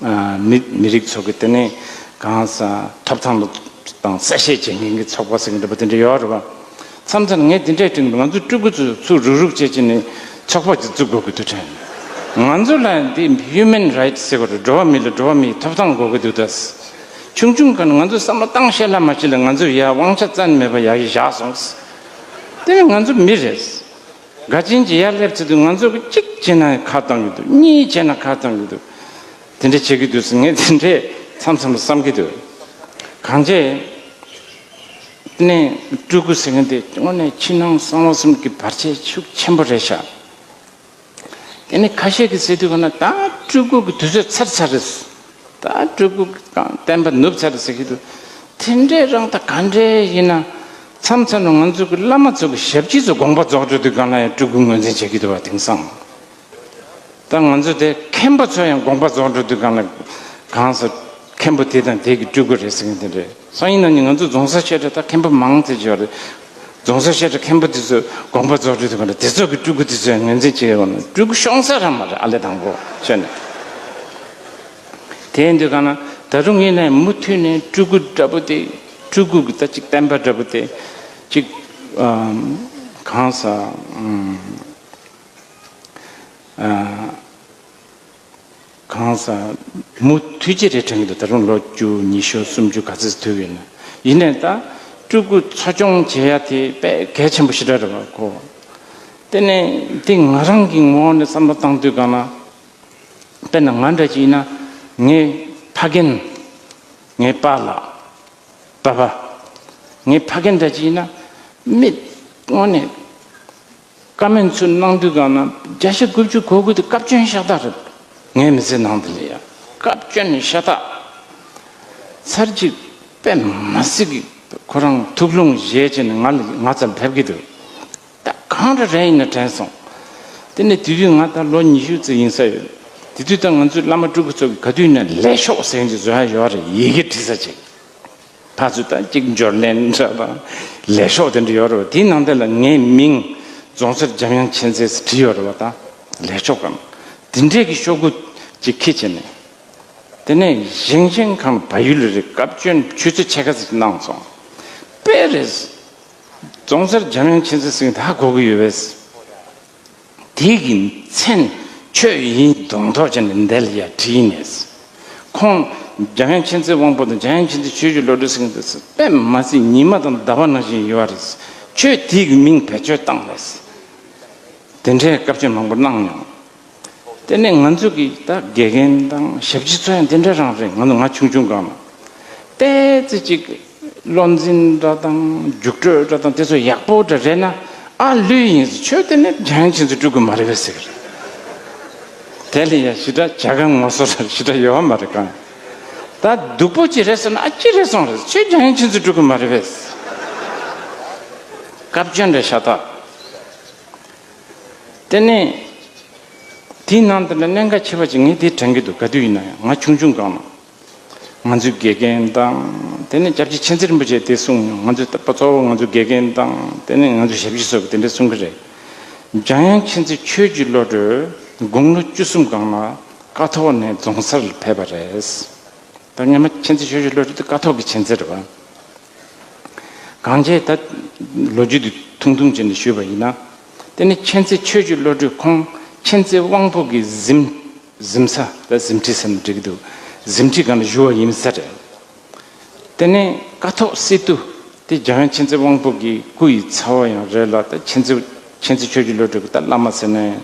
ཨ། མི་མི་རིགས་ཚོ་གི་དེ་ནས་གང་ཟག་ཐོབ་ཐང་ལ་དང་གསལ་བཤད་བྱེད་མཁན་གྱི་ཚོགས་པ་ཟེར་མཁན་འདྲ་པོ་དེ་འདྲ་ཡོད་རེད་བ། མཚམས་མཚམས་ངས་འདི་འདྲའི་དྲན་གི་འདུག་ང་ཚོ་སྤྲུལ་སྐུ་ཚོ་ཚུར་རུག་རུག་བྱེད་ཀྱི་ནི་ཚོགས་པ་ཅིག་བཙུགས་དགོས་ཀྱི་འདུག་དྲན། ང་ཚོ་ལ་འདི་human rights ཟེར་བ་རེད། འགྲོ་བ་མི་ལ་འགྲོ་བ་མིའི་ཐོབ་ཐང་དགོས་ཀྱི་འདུག་ད། ཆུང་ཆུང་ག་ནས་ང་ཚོ་བསམ་བློ་བཏང་ཤེས་ལ་མ་ཤེས་ལ་ང་ཚོ་ཡ་དབང་ཆ་བཙན་མེད་པ་ཡ་གི་བཞག་སོང་། དེ་ནི་ང་ཚོ་མི་རེད། དགའ་ཆེན་གྱི་ཡར་སླེབས་ཚེ་དུས་ང་ཚོ་གི་གཅིག་བྱས་ན་ཁ་བཏང་གི་འདུག་གཉིས་བྱས་ན་ཁ་བཏང་གི་འདུག་དེ་འདྲ་བྱེད་ཀྱི་འདུག་ཟེར་ངས་དེ་འདྲས་མཚམས་མཚམས་བསམ་གྱི་འདུག་གང་བྱས་ནས་སྤྲུལ་སྐུ་ཟེར་མཁན་དེ་དངོས་གནས་ཕྱི་ནང་གསང་བ་གསུམ་གྱི་བར་ཆད་ཤུགས་ཆེན་པོ་རེད་ཤག་དེ་ནས་ཁ་ཤས་ཀྱིས་ཟེར་དུས་ག་ན་ད་སྤྲུལ་སྐུ་གི་དུས་ཚོད་ཚར་ཚར་རེད། ད་སྤྲུལ་སྐུ་གང་བསྟན་པ་ནུབ་ཚར་རེད་ཟེར་གྱི་འདུག་དེ་འདྲས་རང་ད་ག་འདྲས་ཡིན་ན་མཚམས་མཚམས་ལ་ང་ཚོ་གི་བླ་མ་ཚོ་གི་ཞབས་ཕྱི་ཚོ་དགོངས་པ་རྫོགས་འགྲོ་དུས་གང་ལ་ཡང་སྤྲུལ་སྐུ་ངོས་འཛིན་བྱེད་ཀྱི་འདུག་བ། དེང་སང་ད་ང་ཚོ་དེ་མཁན་པོ་ཚོ་ཡང་དགོངས་པ་རྫོགས་འགྲོ་དུས་གང་ལ་གང་ཟེར་མཁན་པོ་དེ་དང་དེ་གི་སྤྲུལ་སྐུ་རེད་ཟེར་མཁན་དེ་འདྲས། སང་ཉིན་གནངས་ཉིན་ང་ཚོ་རྫོང་སར་བཤད་གྲྭ་ད་མཁན་པོ་མང་ཙམ་ཅིག་ཡོད་རེད། རྫོང་སར་བཤད་གྲྭ་མཁན་པོ་དེ་ཚོས་དགོངས་པ་རྫོགས་འགྲོ་དུས་གང་ལ་དེ་ཚོ་གི་སྤྲུལ་སྐུ་དེ་ཚོས་ངོས་འཛིན་བྱེད་ཡོད་ན་སྤྲུལ་སྐུ་ཤོང་ས་རང་མ་རེད། ཨ་ལས་དང་པོ་ཤོད་ནས། དེ་ཡིན་དུས་གང་ན་ད་རུང་ངས་ནས་མུ་མཐུད་ནས་སྤྲུལ་སྐུ་འདྲ་པོ་དེ་སྤྲུལ་སྐུ་གི་ད་ཅིག་བསྟན་པ་འདྲ་པོ་དེ་ཅིག་ཨམ། གང་ཟེར། ཨམ། ཨ། གང་ཟེར། མུ་མཐུད་ཀྱི་རེད་དྲན་གྱི་འདུག་ད་རུང་ལོ་བཅུ་ཉི་ཤུ་སུམ་ཅུ་ག་ཚོད་ཐུག་ཡོད་ན། ཡིན་ནའི་ད་སྤྲུལ་སྐུ་འཚོ་སྐྱོང་བྱེད་ཡ་དེ་དཔེ་གལ་ཆེན་པོ་ཞེ་དྲག་རེད་བ་ཁོ། དེ་ནས་དེ་ང་རང་གི་ངོ་བོ་ནས་བསམ་བློ་བཏང་དུས་གང་ན། དཔེར་ན་ང་འདྲ་ཅིག་ཡིན་ན་ངའི་ཕ་རྒན། ངའི་པཱ་ལགས། པཱ་པཱ། ངའི་ཕ་རྒན་འདྲ་ཅིག་ཡིན་ན་མི་དངོས་གནས་བཀའ་མོལ་ཚུར་གནང་དུས་གང་ན་བརྒྱ་ཆ་དགུ་བཅུ་གོ་དགུ་དེ་སྐབས་བསྐྱོན་ཤ་སྟག་རེད། ངའི་མི་ཚེ་ནང་དུ་ལ་ཡ་སྐབས་བསྐྱོན་ནས་ཤ་སྟག་ཚར་གཅིག་དཔེ་མ་སྲིད་ཀྱི་ཁོ་རང་ཐུགས་ལུང་བཞེས་བྱས་ནས་ང་ལ་ང་ཚོར་ཕེབས་ཀྱི་འདུག་ད་གང་རེ་རེ་ཡིན་ན་དྲན་སོང་། དེ་ནས་དེ་དུས་ང་ད་ལོ་ཉི་ཤུ་ཙམ་ཡིན་ས་ཡོད། དེ་དུས་ད་ང་ཚོའི་བླ་མ་སྤྲུལ་སྐུ་ཚོ་གི་ག་དུས་ཡིན་ན་ལས་ཤོག་ཟེར་མཁན་ཅིག་བཟོ་ཡ་ཡོད་རེད། ཡི་གེ་བྲིས་ས་ཅིག་ཕར་ཚུར་ད་གཅིག་འབྱོར་ལེན་འདྲ་དང་ལས་ཤོག་དེ་འདྲ་ཡོད་རེད་བ། དེའི་ནང་དེ་ལ་ངའི་མིང་རྫོང་སར་འཇམ་དབྱངས་མཁྱེན་བརྩེ་ཟེར་བྲིས་ཡོད་རེད་བ། ད་ལས་ཤོག་གམ་དེ་འདྲས་ཀྱི་ཤོག་གུ་ཅིག་ཁྱེར་བྱས་ནས། དེ་ནས་བཞེངས་བཞེངས་ཁང་བལ་ཡུལ་རེ་བཀའ་བཀྱོན་ཆུ་ཚོད་ཕྱེད་ཀ་ཙམ་གནང་སོང་། དཔེ་རེད། རྫོང་སར་འཇམ་དབྱངས་མཁྱེན་བརྩེ་ཟེར་མཁན་ད་ཧ་གོ་གི་ཡོད་པས། དེ་གི་མཚན་ཁྱོད་ཡིན་མདོག་མདོག་བྱས་ནས་འདི་ལ་ཡར་བྲིས་ནས། ཁོང་འཇམ་དབྱངས་མཁྱེན་བརྩེ་དབང་པོ་དང་འཇམ་དབྱངས་མཁྱེན་བརྩེ་ཆོས་ཀྱི་བློ་གྲོས་ཟེར་མཁན་དེ་དཔེ་མ་སྲིད་ཉི་མ་དང་ཟླ་བ་ནང་བཞིན་ཡོད་རེད། ཁྱོད་དེ་གི་མིང་བེད་སྤྱོད་བཏང་རེད། དེ་འདྲའི་བཀའ་བཀྱོན་མང་པོ་གནང་མྱོང་། དེ་ནས་ང་ཚོ་གི་ད་དགེ་རྒན་དང་ཞབས་ཕྱི་ཚོ་ཡང་དེ་འདྲ་རང་རེད། ང་ཚོ་ང་ཆུང་ཆུང་སྒང་ལ། ཏོག་ཙམ་ཅིག་བློ་འཛིན་འདྲ་དང་རྒྱུགས་སྤྲོད་འདྲ་དང་དེ་ཚོ་ཡག་པོ་འདྲ་རེད་ན། ཨ་ལུས་ཡིན་ཟེར། ཁྱོད་དེ་ནས་འཇམ་དབྱངས་མཁྱེན་བརྩེ་སྤྲུལ་སྐུ་མ་རེད་པས་ཟེར་གི་རེད། དེ་ལ་ཡང་ཞེ་དྲག་བྱ་དགའ་ངོ་སོ་ར་ཞེ་དྲག་ཡོད་མ་རེད་གང་། ད་སྡུག་པོ་ཅིག་རེད་ཟེར་ན། ཨ་ཅི་རེད་སོང་རེད། ཁྱོད་འཇམ་དབྱངས་མཁྱེན་བརྩེ་སྤྲུལ་སྐུ་མ་རེད་པས། བཀའ་བཀྱོན་འདྲ་ཤ་སྟག་དེ་ནས་དེའི་ནང་དུ་ལ་གནད་འགག་ཆེ་བ་ཅིག་ངས་དེ་དྲན་གྱི་འདུག་ག་དུས་ཡིན་ན་ཡང་ང་ཆུང་ཆུང་སྒང་ལ། ང་ཚོའི་དགེ་རྒན་དང་། དེ་ནས་སྐྱབས་རྗེ་མཁྱེན་བརྩེ་རིན་པོ་ཆེས་དེ་གསུངས་མྱོང་། ང་ཚོའི་ད་ལྟ་གཙོ་བོ་ང་ཚོའི་དགེ་རྒན་དང་། དེ་ནས་ང་ཚོའི་ཞབས་ཕྱི་སོགས་ཀྱིས་དེ་འདྲ་གསུང་གི་རེད། འཇམ་དབྱངས་མཁྱེན་བརྩེ་ཆོས་ཀྱི་བློ་གྲོས་དགུང་ལོ་བཅུ་གསུམ་སྒང་ལ་ཀཿཐོག་ནས་རྫོང་སར་ཕེབས་པ་རེད། ད་སྔོན་མ་མཁྱེན་བརྩེ་ཆོས་ཀྱི་བློ་གྲོས་དེ་ཀཿཐོག་གི་མཁྱེན་བརྩེ་རེད་བ། གང་བྱས་ད་ལོ་རྒྱུས་དེ་ཐུང་ཐུང་བྱས་ནས་ཞུས་པ་ཡིན་ན། དེ་ནི་མཁྱེན་བརྩེ་ཆོས་ཀྱི་བློ་གྲོས་ཁོང་མཁྱེན་བརྩེ་དབང་པོ་གི་གཟིམ་གཟིམ་ས་ད་གཟིམ་ཁྲི་ཟེར་ན་འགྲིག་གི་འདུག་གཟིམ་ཁྲི་སྒང་ལ་བཞུགས་པ་ཡིན་ས་རེད། དེ་ནས་ཀཿཐོག་སི་ཏུ་དེ་འཇམ་དབྱངས་མཁྱེན་བརྩེ་དབང་པོ་གི་སྐུ་ཡི་ཚ་བོ་ཡང་རེད་ལ། ད་མཁྱེན་བརྩེ་མཁྱེན་བརྩེ་ཆོས་ཀྱི་བློ་གྲོས་ཀྱི་ད་བླ་མ་ཟེར་ན་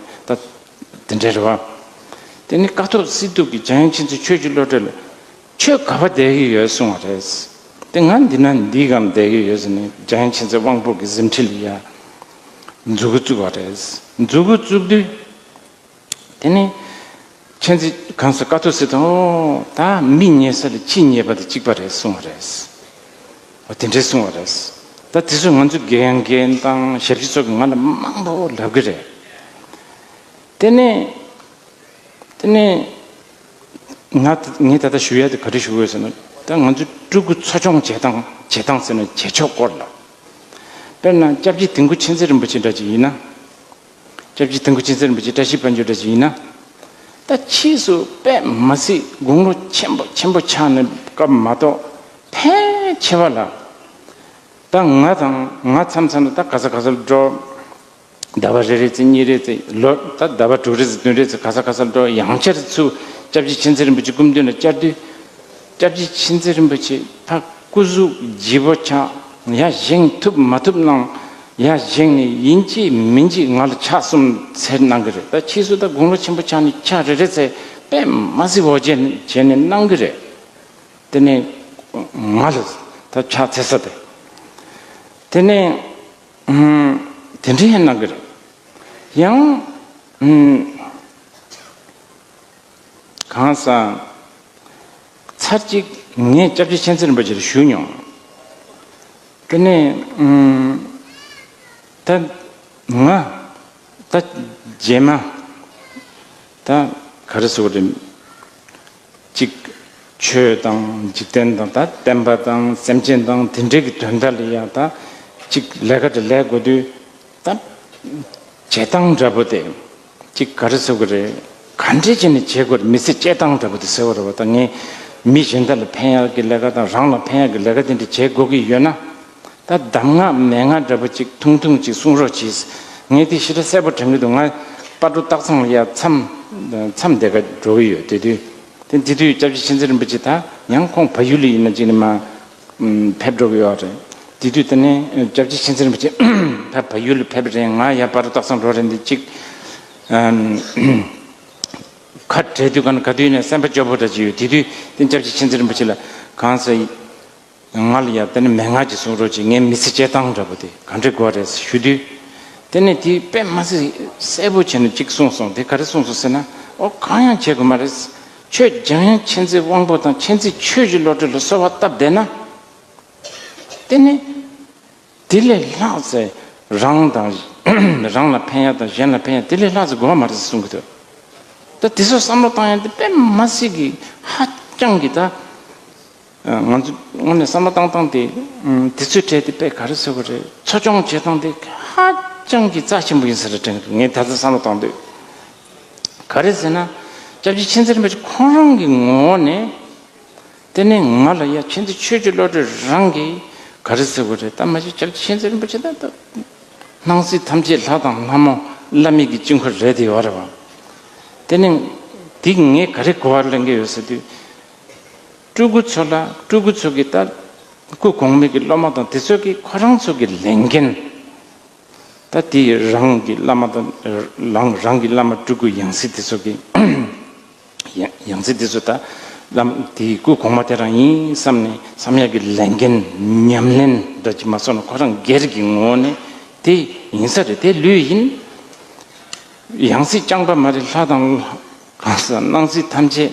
ད་དེ་འདྲ་རེད་བ། དེ་ནི་ཀཿཐོག་སི་ཏུ་གི་འཇམ་དབྱངས་མཁྱེན་བརྩེ་ཆོས་ཀྱི་བློ་གྲོས་ལ། ཁྱོད་ག་པར་བསྡད་ཀྱི་ཡོད་གསུང་བ་རེད། དེ་ང་འདི་ན་འདིའི་སྒང་བསྡད་ཀྱི་ཡོད་ཟེར་ནས་འཇམ་དབྱངས་མཁྱེན་བརྩེ་དབང་པོ་གི་གཟིམ་ཁྲི་ལ་ཡ་མཛུ་གུ་བཙུགས་པ་རེད། མཛུ་གུ་བཙུགས་དུས། དེ་ནས་མཁྱེན་བརྩེ་གང་ཟེར་ཀཿཐོག་སི་ཏུས། ཨོ་ད་མི་ཉལ་ས་ལ་ཁྱི་ཉལ་བ་དང་གཅིག་པ་རེད་གསུང་བ་རེད། ཨོ་དེ་འདྲས་གསུང་བ་རེད། ད་དེ་ཚོ་ང་ཚོ་དགེ་རྒན་དང་ཞབས་ཕྱི་ཚོ་གིས་ང་ལ་མང་པོ་ལབ་ཀྱི་རེད། དེ་ནས། དེ་ནས་ང་ད་ངས་ད་ལྟ་ཞུ་ཡ་དེ་ག་རེ་ཞུ་དགོས་ཟེར་ན། ད་ང་ཚོའི་སྤྲུལ་སྐུ་འཚོ་སྐྱོང་བྱེད་སྟངས་བྱེད་སྟངས་ཟེར་ན་བྱེད་ཕྱོགས་སྐོར་ལ། དཔེར་ན་སྐྱབས་རྗེ་དིལ་མགོ་མཁྱེན་བརྩེ་རིན་པོ་ཆེ་འདྲ་ཅིག་ཡིན་ན། སྐྱབས་རྗེ་དིལ་མགོ་མཁྱེན་བརྩེ་རིན་པོ་ཆེ་བཀྲ་ཤིས་དཔལ་འབྱོར་འདྲ་ཅིག་ཡིན་ན། ད་ཕྱིས་སུ་དཔེ་མ་སྲིད་དགུང་ལོ་ཆེན་པོ་ཆེན་པོ་ཆགས་ནས་སྐབས་མ་གཏོགས་ཕལ་ཆེ་བ་ལ། ད་ང་དང་ང་མཚམས་མཚམས་ལ་ད་ག་ས་ག་སར་འགྲོ། ཟླ་བ་རེ་རེ་ཚེ་གཉིས་རེ་ཚེ་ལོ་ད་ཟླ་བ་དྲུག་རེ་ཚེ་བདུན་རེ་ཚེ་ག་ས་ག་སར་འགྲོ། ཡང་བསྐྱར་ཚུར་སྐྱབས་རྗེ་མཁྱེན་བརྩེ་རིན་པོ་ཆེ་སྐུ་མདུན་ལ་བཅར་དུས། སྐྱབས་རྗེ་མཁྱེན་བརྩེ་རིན་པོ་ཆེ་ཕ་སྐུ་གཟུགས་ལྗིད་པོ་ཆགས། ཡར་བཞེངས་ཐུབ་མ་ཐུབ་གནང་། ཡར་བཞེངས་ནས་ཡིན་གཅིག་མིན་གཅིག་ང་ལ་ཕྱག་གསུམ་འཚལ་གནང་གི་རེད། ད་ཕྱིས་སུ་ད་དགུང་ལོ་ཆེན་པོ་ཆགས་ནས་ཕྱག་རེ་རེ་འཚལ་དཔེ་མ་སྲིད་འོ་བྱས་ནས་བྱས་ནས་གནང་གི་རེད། དེ་ནས་ང་ལ་ད་ཕྱག་འཚལ་ས་དེ། དེ་ནས་ཨུམ། དེ་འདྲ་ཡང་གནང་གི་རེད། ཡང་ཨུམ། གང་ཟག་ཚར་གཅིག་ངས་སྐྱབས་རྗེ་མཁྱེན་བརྩེ་རིན་པོ་ཆེ་ལ་ཞུས་མྱོང་། དེ་ནས་ཨུམ། ད་ང་ད་རྗེས་མ་ད་ག་རེ་ཟེར་དགོས་རེད། གཅིག་ཆོས་དང་འཇིག་རྟེན་དང་ད་བསྟན་པ་དང་སེམས་ཅན་དང་དེ་འདྲའི་གི་དོན་དག་ལ་ཡང་ད་གཅིག་ལས་ཀ་དེ་ལས་དགོས་དུས་ད་བྱེད་སྟངས་འདྲ་པོ་དེ་གཅིག་ག་རེ་ཟེར་དགོས་རེད། ག་འདྲས་བྱས་ནས་བྱེད་དགོས་རེད། མི་ཚེ་སྐྱེལ་སྟངས་འདྲ་པོ་དེ་ཟེར་བ་རེད་བ། ད་ངས་མི་གཞན་དག་ལ་ཕན་ཡག་གི་ལས་ཀ་དང་རང་ལ་ཕན་ཡག་གི་ལས་ཀ་དེ་འདྲ་བྱེད་དགོས་ཀྱི་ཡོད་ན། ད་གདམས་ངག་མན་ངག་འདྲ་པོ་ཅིག་ཐུང་ཐུང་ཅིག་གསུང་རོགས་གྱིས། ངས་དེ་ཞེ་དྲག་གསལ་པོ་དྲན་གྱི་འདུག་ང་སྤ་གྲོ་སྟག་ཚང་ལ་ཡ་མཚམས་མཚམས་དེ་ག་འགྲོ་གི་ཡོད། དེ་དུས་དེ་དེ་དུས་སྐྱབས་རྗེ་མཁྱེན་བརྩེ་རིན་པོ་ཆེ་ད་ཡང་ཁོང་བལ་ཡུལ་ལ་ཡིན་ན་ཅིག་ནས་མ་ཕེབས་འགྲོ་གི་ཡོད་རེད། དེ་དུས་དེ་ནས་སྐྱབས་རྗེ་མཁྱེན་བརྩེ་རིན་པོ་ཆེ་ཕ་བལ་ཡུལ་ལ་ཕེབས་རེད། ང་ཡ་སྤ་གྲོ་སྟག་ཚང་འགྲོ་རེད། འདི་ཅིག་ཁ་བྲལ་དུས་ག་ན་ག་དུས་ནས་སེམས་པ་སྐྱོ་པོ་འདྲ་ཅིག་ཡོད། དེ་དུས་དེ་སྐྱབས་རྗེ་མཁྱེན་བརྩེ་རིན་པོ་ཆེ་ལ་གང་ཟེར། ང་ལ་ཡ་དེ་ནི་མན་ངག་ཅིག་གསུང་རོགས་གྱིས། ངའི་མི་ཚེ་སྐྱེལ་སྟངས་འདྲ་པོ་དེ་ག་འདྲ་དགོས་རེད་ཞུ་དུས། དེ་ནས་དེ་དཔེ་མ་སྲིད་གསལ་པོ་བྱས་ནས་གཅིག་གསུངས་སོང་། དེ་ག་རེ་གསུངས་སོང་ཟེར་ན། ཨོ་གང་ཡང་བྱེད་དགོས་མ་རེད། ཁྱོད་འཇམ་དབྱངས་མཁྱེན་བརྩེ་དབང་པོ་དང་མཁྱེན་བརྩེ་ཆོས་ཀྱི་བློ་གྲོས་ལ་གསོལ་བ་བཏབ་བསྡད་ན། དེ་ནི་དེ་ལས་ལྷག་ཙེ་རང་དང་རང་ལ་ཕན་ཡག་དང་གཞན་ལ་ཕན་ཡག་དེ་ལས་ལྷག་ཙེ་དགོས་པ་མ་རེད་ཟེར་གསུང་གི་འདུག་ད་དེ་ཚོ་བསམ་བློ་བཏང་ཡག་དེ་དཔེ་མ་སྲིད་ཀྱི་ཧ་ཅང་གི་ད། ང་ཚོ་དངོས་གནས་བསམ་བློ་བཏང་སྟངས་དེ་དེ་ཚོའི་གྲས་དེ་དཔེ་ག་རེ་ཟེར་དགོས་རེད། འཚོ་སྐྱོང་བྱེད་སྟངས་དེ་ཧ་ཅང་གི་རྩ་ཆེན་པོ་ཡིན་ས་རེད་དྲན་གི་འདུག་ངས་ད་ལྟ་བསམ་བློ་བཏང་དུས། ག་རེ་ཟེར་ན། སྐྱབས་རྗེ་མཁྱེན་བརྩེ་རིན་པོ་ཆེ་ཁོང་རང་གི་ངོ་བོ་ནས། དེ་ནས་ང་ལ་ཡ་མཁྱེན་བརྩེ་ཆོས་ཀྱི་བློ་གྲོས་རང་གིས་ག་རེ་ཟེར་དགོས་རེད། ད་མ་གཞི་སྐྱབས་རྗེ་མཁྱེན་བརྩེ་རིན་པོ་ཆེ་ད་ལྟ་སྣང་སྲིད་ཐམས་ཅད་ལྷ་དང་ལྷ་མོ་བླ་མེད་ཀྱི་དཀྱིལ་འཁོར་རེད་དེ་ཡོད་རེད་བ། དེ་ནས་དེ་ངས་ག་རེ་གོ་བ་ལེན་གི་ཡོད་ཟེར་དུས། སྤྲུལ་སྐུ་ཚོ་ལ་སྤྲུལ་སྐུ་ཚོ་གི་ད་སྐུ་གོང་མའི་གི་སློབ་མ་དང་དེ་ཚོ་གི་ཁོ་རང་ཚོ་གི་ལས་འགན། ད་དེ་རང་གི་བླ་མ་དང་རང་རང་གི་བླ་མ་སྤྲུལ་སྐུ་ཡང་སྲིད་དེ་ཚོ་གི་ཡང་ཡང་སྲིད་དེ་ཚོ་ད་བླ་མ་དེའི་སྐུ་གོང་མ་དེ་རང་ཡིན་བསམ་ནས་བསམ་ཡག་གི་ལས་འགན་ཉམས་ལེན་འདྲ་ཅིག་མ་སོང་ན་ཁོ་རང་སྒེར་གྱི་ངོ་བོ་ནས་དེ་ཡིན་ས་རེད། དེ་ལོས་ཡིན། ཡང་སྲིད་རྐྱང་པ་མ་རེད། ལྷ་དང་གང་ཟག་སྣང་སྲིད་ཐམས་ཅད་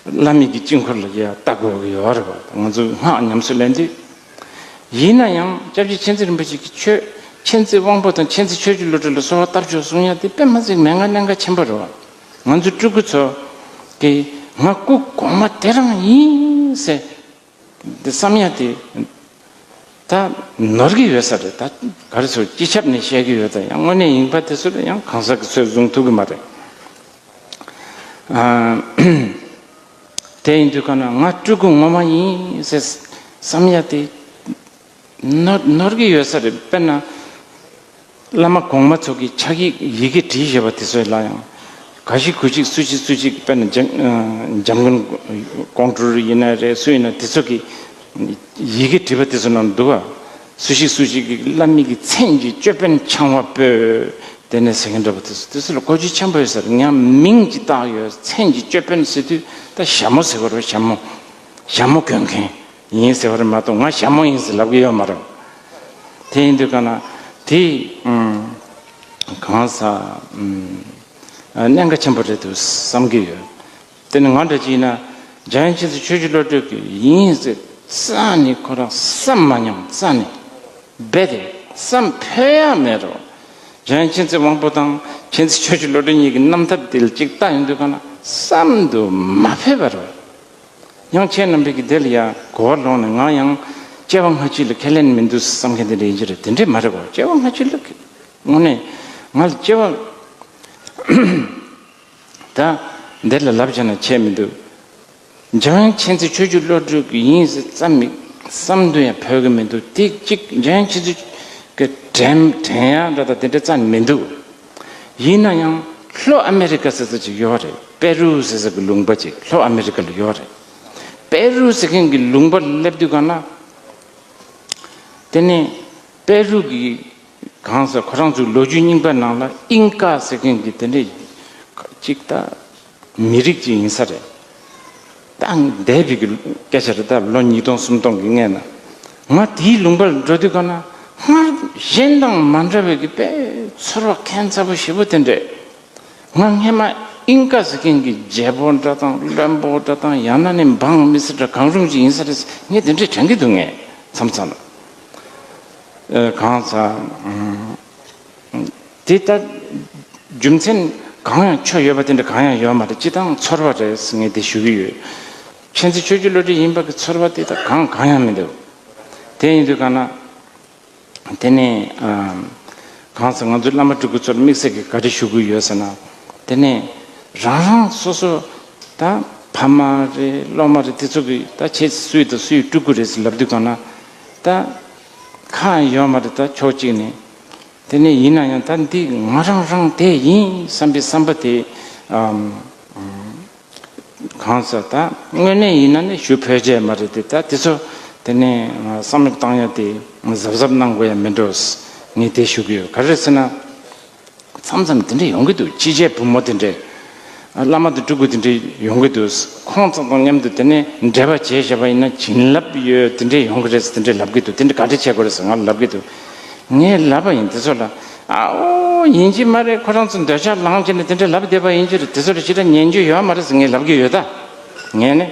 བླ་མེད་ཀྱི་དཀྱིལ་འཁོར་ལ་ཡ་ལྟ་དགོས་ཀྱི་ཡོད་རེད་བ། ང་ཚོས་སྔགས་ཉམས་སུ་ལེན་དུས། ཡིན་ན་ཡང་སྐྱབས་རྗེ་མཁྱེན་བརྩེ་རིན་པོ་ཆེ་གིས་ཆོས་མཁྱེན་བརྩེ་དབང་པོ་དང་མཁྱེན་བརྩེ་ཆོས་ཀྱི་བློ་གྲོས་ལ་གསོལ་བ་བཏབ་ཆོག་གསུང་ཡ་དེ་དཔེ་མ་སྲིད་མན་ངག་གནད་འགག་ཆེན་པོ་རེད་བ། ང་ཚོ་སྤྲུལ་སྐུ་ཚོ་གིས་ང་སྐུ་གོང་མ་དེ་རང་ཡིན་ཟེར། འདི་བསམ་ཡ་དེ་ད་ནོར་གྱི་ཡོད་ས་རེད། ད་ག་རེ་ཟེར་སྤྱི་ཁྱབ་ནས་བཤད་ཀྱི་ཡོད། ད་ཡང་དངོས་གནས་ཡིན་པ་དེ་ཚོ་ལ་ཡང་གང་ཟག་གི་ཚོད་བཟུང་ཐུབ་ཀྱི་མ་རེད། ཨ། དེ་ཡིན་དུས་ག་ན་ང་སྤྲུལ་སྐུ་ངོ་མ་ཡིན་ཟེར་བསམ་ཡ་དེ་ནོར་ནོར་གྱི་ཡོད་ས་རེད། དཔེར་ན། བླ་མ་གོང་མ་ཚོ་གིས་ཕྱག་ཡིག་ཡི་གེ་བྲིས་བཞག་པ་དེ་ཚོ་ལ་ཡང་། ག་ཞིག་གུ་ཞིག་སུ་ཞིག་སུ་ཞིག་དཔེར་ན་འཇམ་འཇམ་མགོན་ཀོང་སྤྲུལ་ཡིན་ན་རེད། སུ་ཡིན་ན་དེ་ཚོ་གིས་ཡི་གེ་བྲིས་པ་དེ་ཚོ་ནང་འདུག་བ། སུ་ཞིག་སུ་ཞིག་གིས་བླ་མའི་གི་མཚན་གྱི་ཅོད་པན་འཆང་བ་པོས་དེ་ནས་ཟེར་མཁན་འདྲ་པོ་དེ་ཚོ་དེ་ཚོ་ལ་གོ་རྒྱུ་ཆེན་པོ་ཡོད་ས་རེད། ཡང་མིང་ཅིག་བཏགས་ཡོད། མཚན་གྱི་ཅོད་པན་ཟེར་དུས་ད་ཞྭ་མོ་ཟེར་བ་རེད། ཞྭ་མོ། ཞྭ་མོ་གྱོན་མཁན་ཡིན་ཟེར་བ་རེད་མ་གཏོགས་ང་ཞྭ་མོ་ཡིན་ཟེར་ལབ་ཀྱི་ཡོད་མ་རེད། དེ་ཡིན་དུས་ག་ན་དེ་ཨུམ་གང་ཟག་ཨུམ་གནད་འགག་ཆེན་པོ་རེད་འདུག་བསམ་གྱི་ཡོད། དེ་ནི་ང་འདྲ་ཅིག་ཡིན་ན་འཇམ་དབྱངས་མཁྱེན་བརྩེ་ཆོས་ཀྱི་བློ་གྲོས་ཀྱི་ཡིན་ཟེར་རྩ་ནས་ཁོ་རང་བསམ་མ་མྱོང་། རྩ་ནས་རྦད་དེ་བསམ་ཕོད་ཡ་མེད་རོ། འཇམ་དབྱངས་མཁྱེན་བརྩེ་དབང་པོ་དང་མཁྱེན་བརྩེ་ཆོས་ཀྱི་བློ་གྲོས་གཉིས་ཀྱི་རྣམ་ཐར་དེ་ལ་ཅིག་ལྟ་ཡོང་དུས་ག་ན་བསམ་དུ་མ་ཕོད་པ་རོ། ཡང་ཁྱེད་རྣམ་པས་ཀྱི་དེ་ལ་ཡ་གོ་བ་ལོག་ནས་ང་ཡང་སྐྱེ་བ་སྔ་ཕྱི་ལ་ཁས་ལེན་མི་འདུག་བསམ་མཁན་དེ་འདྲ་ཡིན་གྱི་རེད། དེ་འདྲས་མ་རེད་གོ། སྐྱེ་བ་སྔ་ཕྱི་ལ་དངོས་གནས་ང་ལ་སྐྱེ་བ་ད་འདི་ལ་ལབ་བྱས་ན་ཆད་མི་འདུག་འཇམ་དབྱངས་མཁྱེན་བརྩེ་ཆོས་ཀྱི་བློ་གྲོས་ཀྱི་ཡིན་ཟེར་བསམ་མི་ བསམ་དུ་ཡང་ཕོད་ཀྱི་མི་འདུག་དེ་གཅིག་འཇོན་ཆེ་ཚུལ་གྱི་དྲན་དྲན་ཡག་འདྲ་དང་དེ་འདྲ་རྩ་ནས་མི་འདུག་ཡིན་ན་ཡང་ལྷོ་ཨ་མེ་རི་ཀ་ཟེར་ས་ཅིག་ཡོད་རེད། པེ་རུ་ཟེར་ས་གི་ལུང་པ་ཅིག་ལྷོ་ཨ་མེ་རི་ཀ་ལ་ཡོད་རེད། པེ་རུ་ཟེར་མཁན་གྱི་ལུང་པ་ལ་སླེབས་དུས་ག་ན། དེ་ནས་པེ་རུ་གི་གང་ཟེར་ཁོ་རང་ཚོའི་ལོ་རྒྱུས་རྙིང་པ་ནང་ལ་ཨིན་ཀ་ཟེར་མཁན་གྱི་དེ་འདྲའི་གཅིག་ད་མི་རིགས་ཅིག་ཡིན་ས་རེད། ད་འདས་པའི་གི་སྐད་ཆ་རེད། ད་ལོ་ཉིས་སྟོང་སུམ་སྟོང་གི་སྔོན་ན་ང་དེའི་ལུང་པར་འགྲོ་དུས་ག་ན་སྔར་གཞན་དང་མ་འདྲ་བའི་གི་དཔེ་ཚོར་བ་ཁྱད་མཚར་པོ་ཞེ་པོ་དེ་འདྲས། ང་སྔན་མ་ཨིན་ཀ་ཟེར་མཁན་གྱི་རྒྱལ་པོ་འདྲ་དང་བློན་པོ་འདྲ་དང་ཡང་ན་ནི་འབངས་མི་སེར་འདྲ་གང་རུང་ཅིག་ཡིན་ས་རེད། ངས་དེ་འདྲས་དྲན་གྱི་འདུག་ངས་མཚམས་མཚམས་ལ། ཨ། གང་ཟེར། ཨམ། དེ་ལྟར་རྒྱུ་མཚན་གང་ཡང་ཆོ་ཡོད་པ་དེ་འདྲ་གང་ཡང་ཡོད་མ་རེད། སྤྱི་བཏང་ཚོར་བ་རེད་ངས་དེ་ཞུ་གི་ཡོད། མཁྱེན་བརྩེ་ཆོས་ཀྱི་བློ་གྲོས་ཡིན་པ་གི་ཚོར་བ་དེ་དག་གང་གང་ཡང་མི་འདུག་དེ་ཡིན་དུས་གང་ན། དེ་ནས་ཨམ། གང་ཟེར་ང་ཚོའི་བླ་མ་སྤྲུལ་སྐུ་ཚོར་དམིགས་བསལ་གྱི་ག་རེ་ཞུ་གི་ཡོད་ཟེར་ན། དེ་ནས་རང་རང་སོ་སོ་ད་ཕ་མ་རེད་སློབ་མ་རེད་དེ་ཚོ་གི་ད་ཁྱེད་སུའི་ད་སུའི་སྤྲུལ་སྐུ་རེད་ཟེར་ལབ་དུས་གང་ན། ད་ཁག་ཡོད་མ་རེད། ད་ཕྱོགས་གཅིག་ནས། དེ་ནས་ཡིན་ན་ཡང་ད་འདི་ང་རང་རང་དེ་ཡིན་བསམ་པའི་བསམ་པ་དེ། ཨམ། གང་ཟེར་ད་དངོས་གནས་ཡིན་ན་ནི་ཞུ་ཕོད་ཀྱི་མ་རེད་དེ། ད་དེ་ཚོ་དེ་ནས་བསམ་བློ་བཏང་ཡ་དེ་གཟབ་གཟབ་གནང་དགོས་ཡ་མེད་འགྲོ། ངས་དེ་ཞུ་གི་ཡོད། ག་རེ་ཟེར་ན། མཚམས་མཚམས་དེ་འདྲ་ཡོང་གི་འདུག་ཕྱི་རྒྱལ་བུ་མོ་དེ་འདྲས། བླ་མ་དང་སྤྲུལ་སྐུ་དེ་འདྲས་ཡོང་གི་འདུག་ཁོང་ཚོ་དང་མཉམ་དུ་དེ་ནས་འབྲེལ་བ་བྱས་བཞག་པ་ཡིན་ན་བྱིན་རླབས་ཡོད་དེ་འདྲས་ཡོང་གི་རེད་ཟེར་དེ་འདྲས་ལབ་གི་འདུག་དེ་འདྲས་ག་འདྲས་བྱེད་དགོས་རེད་ཟེར་ང་ལ་ལབ་གི་འདུག་ངས་ལབ་པ་ཡིན་དེ་ཚོ་ལ། ཨ་འོ་ཡིན་གྱི་མ་རེད། ཁོ་རང་ཚོ་འདོད་ཆགས་ལངས་བྱས་ནས་དེ་འདྲས་ལབ་བསྡད་པ་ཡིན་གྱི་རེད། དེ་ཚོ་ལ་ཞེ་དྲག་ཉན་རྒྱུ་ཡོད་མ་རེད་ཟེར་ངས་ལབ་གི་ཡོད་ད། ངས་ནི།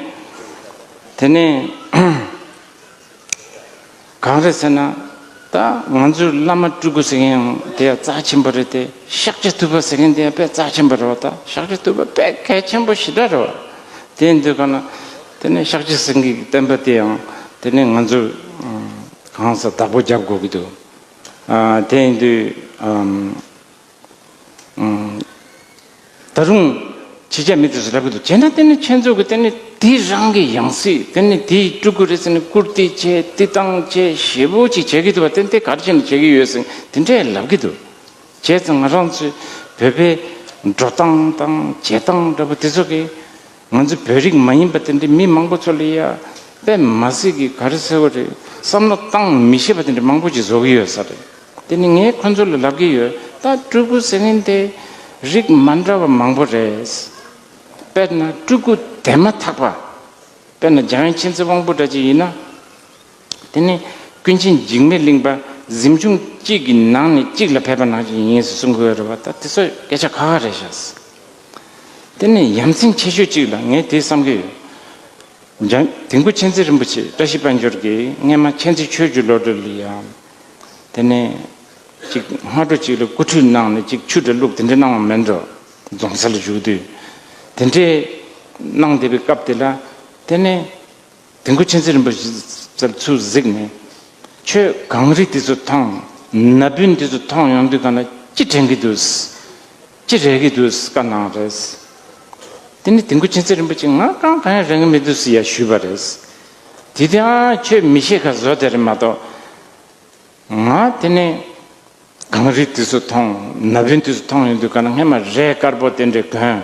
དེ་ནས། གང་རེད་ཟེར་ན། ད་ང་ཚོའི་བླ་མ་སྤྲུལ་སྐུ་ཟེར་མཁན་ཡང་དེ་ཡང་རྩ་ཆེན་པོ་རེད་དེ། ཤཱཀྱ་ཐུབ་པ་ཟེར་མཁན་དེ་ཡང་དཔེ་རྩ་ཆེན་པོ་རེད་བ། ད་ཤཱཀྱ་ཐུབ་པ་དཔེ་གལ་ཆེན་པོ་ཞེ་དྲག་རེད་བ། དེ་ཡིན་དུས་ག་ན། དེ་ནས་ཤཱཀྱ་སེང་གེ་གི་བསྟན་པ་དེ་ཡང་དེ་ནས་ང་ཚོས་གང་ཟག་བདག་པོ་རྒྱབ་དགོས་ཀྱི་འདུག་ཨ། དེ་ཡིན་དུས། ཨམ། ཨམ། ད་རུང་ཕྱི་རྒྱལ་མི་དེ་ཚོ་ལབ་གི་འདུག་བྱས་ན་དེ་ནི་ཁྱེད་ཚོ་གི་དེ་ནི་དེ་རང་གི་ཡང་སྲིད་དེ་ནི་དེའི་སྤྲུལ་སྐུ་རེད་ཟེར་ནས་བཀུར་སྟི་བྱས་བསྟི་སྟངས་བྱས་ཞེ་པོ་ཅིག་བྱེད་ཀྱི་འདུག་བ། དེ་དེ་ག་རེ་བྱས་ནས་བྱེད་ཀྱི་ཡོད་ཟེར་དེ་འདྲས་ལབ་གི་འདུག་བྱས་ཙང་ང་རང་ཚོའི་བོད་པའི་འགྲོ་སྟངས་དང་བྱེད་སྟངས་འདྲ་པོ་དེ་ཚོ་གི། ང་ཚོ་བོད་རིགས་མ་ཡིན་པ་དེ་འདྲའི་མི་མང་པོ་ཚོ་ལ་ཡ་དཔེ་མ་སྲིད་ཀྱི་ག་རེ་ཟེར་བ་རེད། བསམ་བློ་བཏང་མི་ཤེས་པ་དེ་འདྲ་མང་པོ་ཅིག་བཟོ་གི་ཡོད་ས་རེད། དེ་ནི་ངས་ཁོ་ཚོ་ལ་ལབ་ཀྱི་ཡོད། ད་སྤྲུལ་སྐུ་ཟེར་མཁན་དེ་རིགས་མ་འདྲ་བ་མང་པོ་རེད། དཔེར་ན་སྤྲུལ་སྐུ་དེ་མ་ཐག་པ། དཔེར་ན་འཇམ་དབྱངས་མཁྱེན་བརྩེ་དབང་པོ་འདྲ་ཅིག་ཡིན་ན། དེ་ནི་ཀུན་མཁྱེན་འཇིགས་མེད་གླིང་པ་གཟིམ་ཆུང་གཅིག་གི་ནང་ནས་གཅིག་ལ་ཕེབས་པ་ནང་བཞིན་ཡིན་ཟེར་གསུང་གི་ཡོད་རེད་བ། ད་དེ་ཚོ་སྐད་ཆ་ཁ་ཁ་རེད་ཤག་དེ་ནི་ཡ་མཚན་ཆེ་ཤོས་གཅིག་ལ་ངས་དེ་བསམ་གྱི་ཡོད། འཇམ། དིལ་མགོ་མཁྱེན་བརྩེ་རིན་པོ་ཆེ་བཀྲ་ཤིས་དཔལ་འབྱོར་གྱིས་སྔས་མ་མཁྱེན་བརྩེ་ཆོས་ཀྱི་བློ་གྲོས་ལ་ཡང་། དེ་ནས་གཅིག་སྔ་དྲོ་གཅིག་ལ་སྐུ་ཁྲུས་གནང་ནས་གཅིག་ཆུ་འདྲ་བླུགས་དེ་འདྲ་གནང་བ་མིན་འགྲོ། རྫོང་སར་བཞུགས་དུས། དེ་འདྲས་གནང་བསྡད་པའི་སྐབས་དེ་ལ། དེ་ནས་དིལ་མགོ་མཁྱེན་བརྩེ་རིན་པོ་ཆེ་ཚུར་གཟིགས་ནས། ཁྱོད་གངས་རི་དེ་ཚོ་མཐོང་། ན་བུན་དེ་ཚོ་མཐོང་ཡོང་དུས་ག་ན་ཅི་དྲན་གྱི་འདུག་ཅི་རེག་གི་འདུག་བཀའ་གནང་རེད། དེ་ནི་དིལ་མགོ་མཁྱེན་བརྩེ་རིན་པོ་ཆེ་ང་གང་གང་ཡང་རེག་གི་མི་འདུག་ཟེར་ཡ་ཞུས་པ་རེད། དེ་དེ་ཨ་ཁྱོད་མི་ཤེས་ཁ་བཟོ་དེ་རེད་མ་གཏོགས། ང་དེ་ནས་གངས་རི་དེ་ཚོ་མཐོང་། ན་བུན་དེ་ཚོ་མཐོང་ཡོང་དུས་ག་ན་སྔས་མ་རས་དཀར་པོ་དེ་འདྲས་གོན།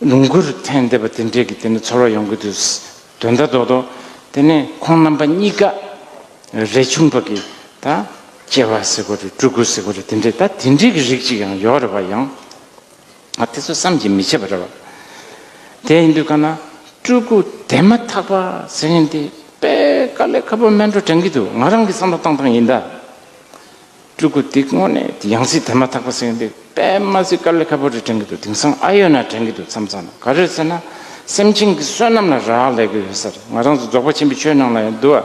ལོངས་སྐུར་འཐེན་བསྡད་པ་དེ་འདྲས་ཀྱི་དེ་ནི་ཚོར་བ་ཡོང་གི་འདུག་དོན་དག་རྡོག་རྡོག་དེ་ནས་ཁོང་རྣམ་པ་གཉིས་ཀ་རས་ཆུང་པ་གི་ད་སྐྱེ་བ་ཟེར་དགོས་རེད། སྤྲུལ་སྐུ་ཟེར་དགོས་རེད། དེ་འདྲས་ད་དེ་འདྲས་ཀྱི་རིགས་ཅིག་ཡང་ཡོད་རེད་བ། ཡང་ཨ་དེ་ཚོ་བསམ་གྱིས་མི་ཁྱབ་པ་རེད་བ། དེ་ཡིན་དུས་ག་ན་སྤྲུལ་སྐུ་དེ་མ་ཐག་པ་ཟེར་མཁན་དེ་དཔེ་དཀའ་ལས་ཁག་པོ་མིན་འགྲོ་དྲན་གྱི་འདུག་ང་རང་གི་བསམ་བློ་བཏང་སྟངས་ཡིན་ད། སྤྲུལ་སྐུ་དེ་དངོས་གནས་ཡང་སྲིད་དེ་མ་ཐག་པ་ཟེར་མཁན་དེ་དཔེ་མ་སྲིད་དཀའ་ལས་ཁག་པོ་རེད་དྲན་གྱི་འདུག་དེང་སང་ཨ་ཡོད་ན་དྲན་གྱི་འདུག་མཚམས་མཚམས་ལ། ག་རེ་ཟེར་ན་སེམས་ཅན་གྱི་བསོད་ནམས་ལ་རག་ལས་ཀྱི་ཡོད་ས་རེད། ང་རང་ཚོ་རྫོགས་པ་ཆེན་པོའི་ཆོས་ནང་ལ་ཡང་འདུག་ཨ།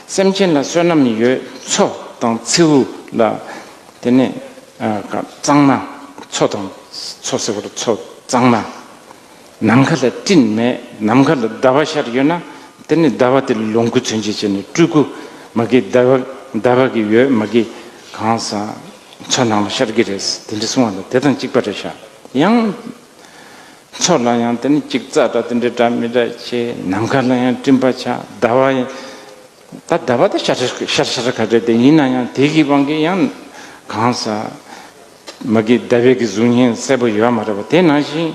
སེམས་ཅན་ལ་བསོད་ནམས་ཡོད། མཚོ་དང་མཚེའུ་ལ། དེ་ནས་ཨ་ག་གཙང་མ། མཚོ་དང་། མཚོ་ཟེར་བ་རེད། མཚོ་གཙང་མ། ནམ་མཁའ་ལ་སྤྲིན་མེད། ནམ་མཁའ་ལ་ཟླ་བ་ཤར་ཡོད་ན། དེ་ནི་ཟླ་བ་དེ་ལ་ལོངས་སྐུ་མཚོན་བྱེད་བྱས་ནས་སྤྲུལ་སྐུ་མ་གི་ཟླ་བ་ཟླ་བ་གི་འོད་མ་གི་གང་ཟག་མཚོ་ནང་ལ་ཤར་གི་རེད། དེ་འདྲ་གསུང་བ་ལ་དེ་དང་གཅིག་པ་རེད་ཤག་ཡང་མཚོ་ལ་ཡང་དེ་ནི་ཅིག་རྩྭ་འདྲ་དེ་འདྲ་འདྲ་མི་འདྲ་བྱས། ནམ་མཁའ་ལ་ཡང་སྤྲིན་པ་ཆགས། ཟླ་བ་ཡང་ ད་ཟླ་བ་ད་ཤར་ཤར་ཤར་ཤར་ག་རེད་དེ། ཡིན་ན་ཡང་དེ་གི་དབང་གིས་ཡང་གང་ཟག་མ་གི་ཟླ་བའི་གི་གཟུགས་བརྙན་གསལ་པོ་ཡོད་མ་རེད་པ། དེ་ནང་བཞིན་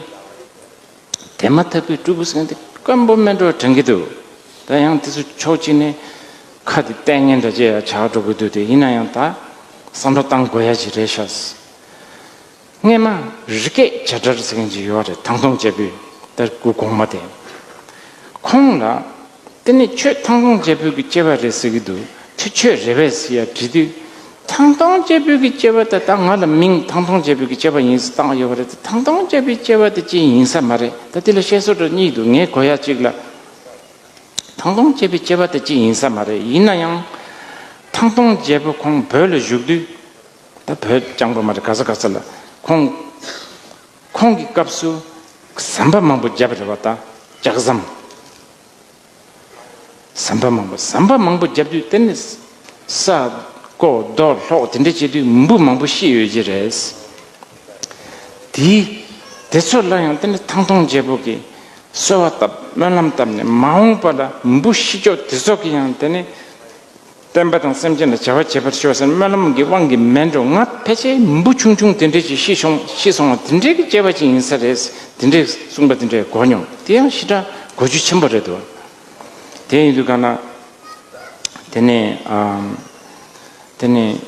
དེ་མ་ཐག་པའི་སྤྲུལ་སྐུ་ཟེར་མཁན་དེ་དཀོན་པོ་མེད་འགྲོ་དྲན་གྱི་འདུག་ད་ཡང་དེ་ཚོ་ཕྱོགས་གཅིག་ནས་ཁ་དེ་ལྟས་ངན་འདྲ་ཅིག་ཡང་ཆགས་འགྲོ་གི་འདུག་དེ་ཡིན་ན་ཡང་ད་བསམ་བློ་བཏང་དགོས་ཡ་ཅིག་རེད་ཤག་སྔས་མ་རི་སྐེག་བྱ་བྲལ་ཟེར་མཁན་ཅིག་ཡོད་རེད། ཐང་སྟོང་རྒྱལ་པོའི་ད་སྐུ་གོང་མ་དེ། ཁོང་ལ་དེ་ནས་ཁྱོད་ཐང་སྟོང་རྒྱལ་པོའི་གི་སྐྱེ་བ་རེད་ཟེར་གི་འདུག་དེ་ཁྱོད་རེད་པས་ཟེར་ཡ་དྲིས་དུས། ཐང་སྟོང་རྒྱལ་པོའི་གི་སྐྱེ་བ་དེ་ད་ང་ལ་མིང་ཐང་སྟོང་རྒྱལ་པོའི་གི་སྐྱེ་བ་ཡིན་ཟེར་བཏགས་ཡོད་པ་རེད་དེ། ཐང་སྟོང་རྒྱལ་པོའི་སྐྱེ་བ་དེ་ཅི་ཡིན་ས་མ་རེད། ད་དེ་ལ་བཤད་སྲོལ་འདྲ་གཉིས་འདུག་ངས་གོ་ཡ་གཅིག་ལ། ཐང་སྟོང་རྒྱལ་པོའི་སྐྱེ་བ་དེ་ཅི་ཡིན་ས་མ་རེད། ཡིན་ན་ཡང་ཐང་སྟོང་རྒྱལ་པོ་ཁོང་བོད་ལ་བཞུགས་དུས། ད་བོད་རྐྱང་པོ་མ་རེད། ག་ས་ག་ས་ལ་ཁོང་ཁོང་གི་སྐབས་སུ་ཟམ་པ་མང་པོ་བརྒྱབ་རེད་པ། ད་ལྕགས་ཟམ། ཟམ་པ་མང་པོ་ཟམ་པ་མང་པོ་བརྒྱབ་དུས་དེ་ནི་ས་རྐོ་རྡོ་སློག་དེ་འདྲ་བྱེད་དུས་འབུ་མང་པོ་ཤི་ཡོད་ཀྱི་རེད། དེའི་དེ་ཚོ་ལ་ཡང་དེ་ནི་ཐང་སྟོང་རྒྱལ་པོ་གིས་གསོལ་བ་བཏབ། སྨོན་ལམ་བཏབ་ནས་མ་འོངས་པ་ལ་འབུ་ཤི་ཅོག་དེ་ཚོ་གི་ཡང་དེ་ནི་བསྟན་པ་དང་སེམས་ཅན་ལ་བྱ་བ་བྱེད་པར་ཤོག་ཟེར་སྨོན་ལམ་གྱི་དབང་གིས་མེད་འགྲོ། ང་ཕལ་ཆེར་འབུ་ཆུང་ཆུང་དེ་འདྲས་ཀྱིས་ཤི་སོང་ཤི་སོང་བ་དེ་འདྲས་ཀྱི་སྐྱེ་བ་ཅིག་ཡིན་ས་རེད། དེ་འདྲས་གསུངས་པ་དེ་འདྲས་གོ་མྱོང་། དེ་ཡང་ཞེ་དྲག་གོ་རྒྱུ་ཆེན་པོ་རེད་འདུག་དེ་ཡིན་དུས་གང་ན་དེ་ནས་ཨམ། དེ་ནས་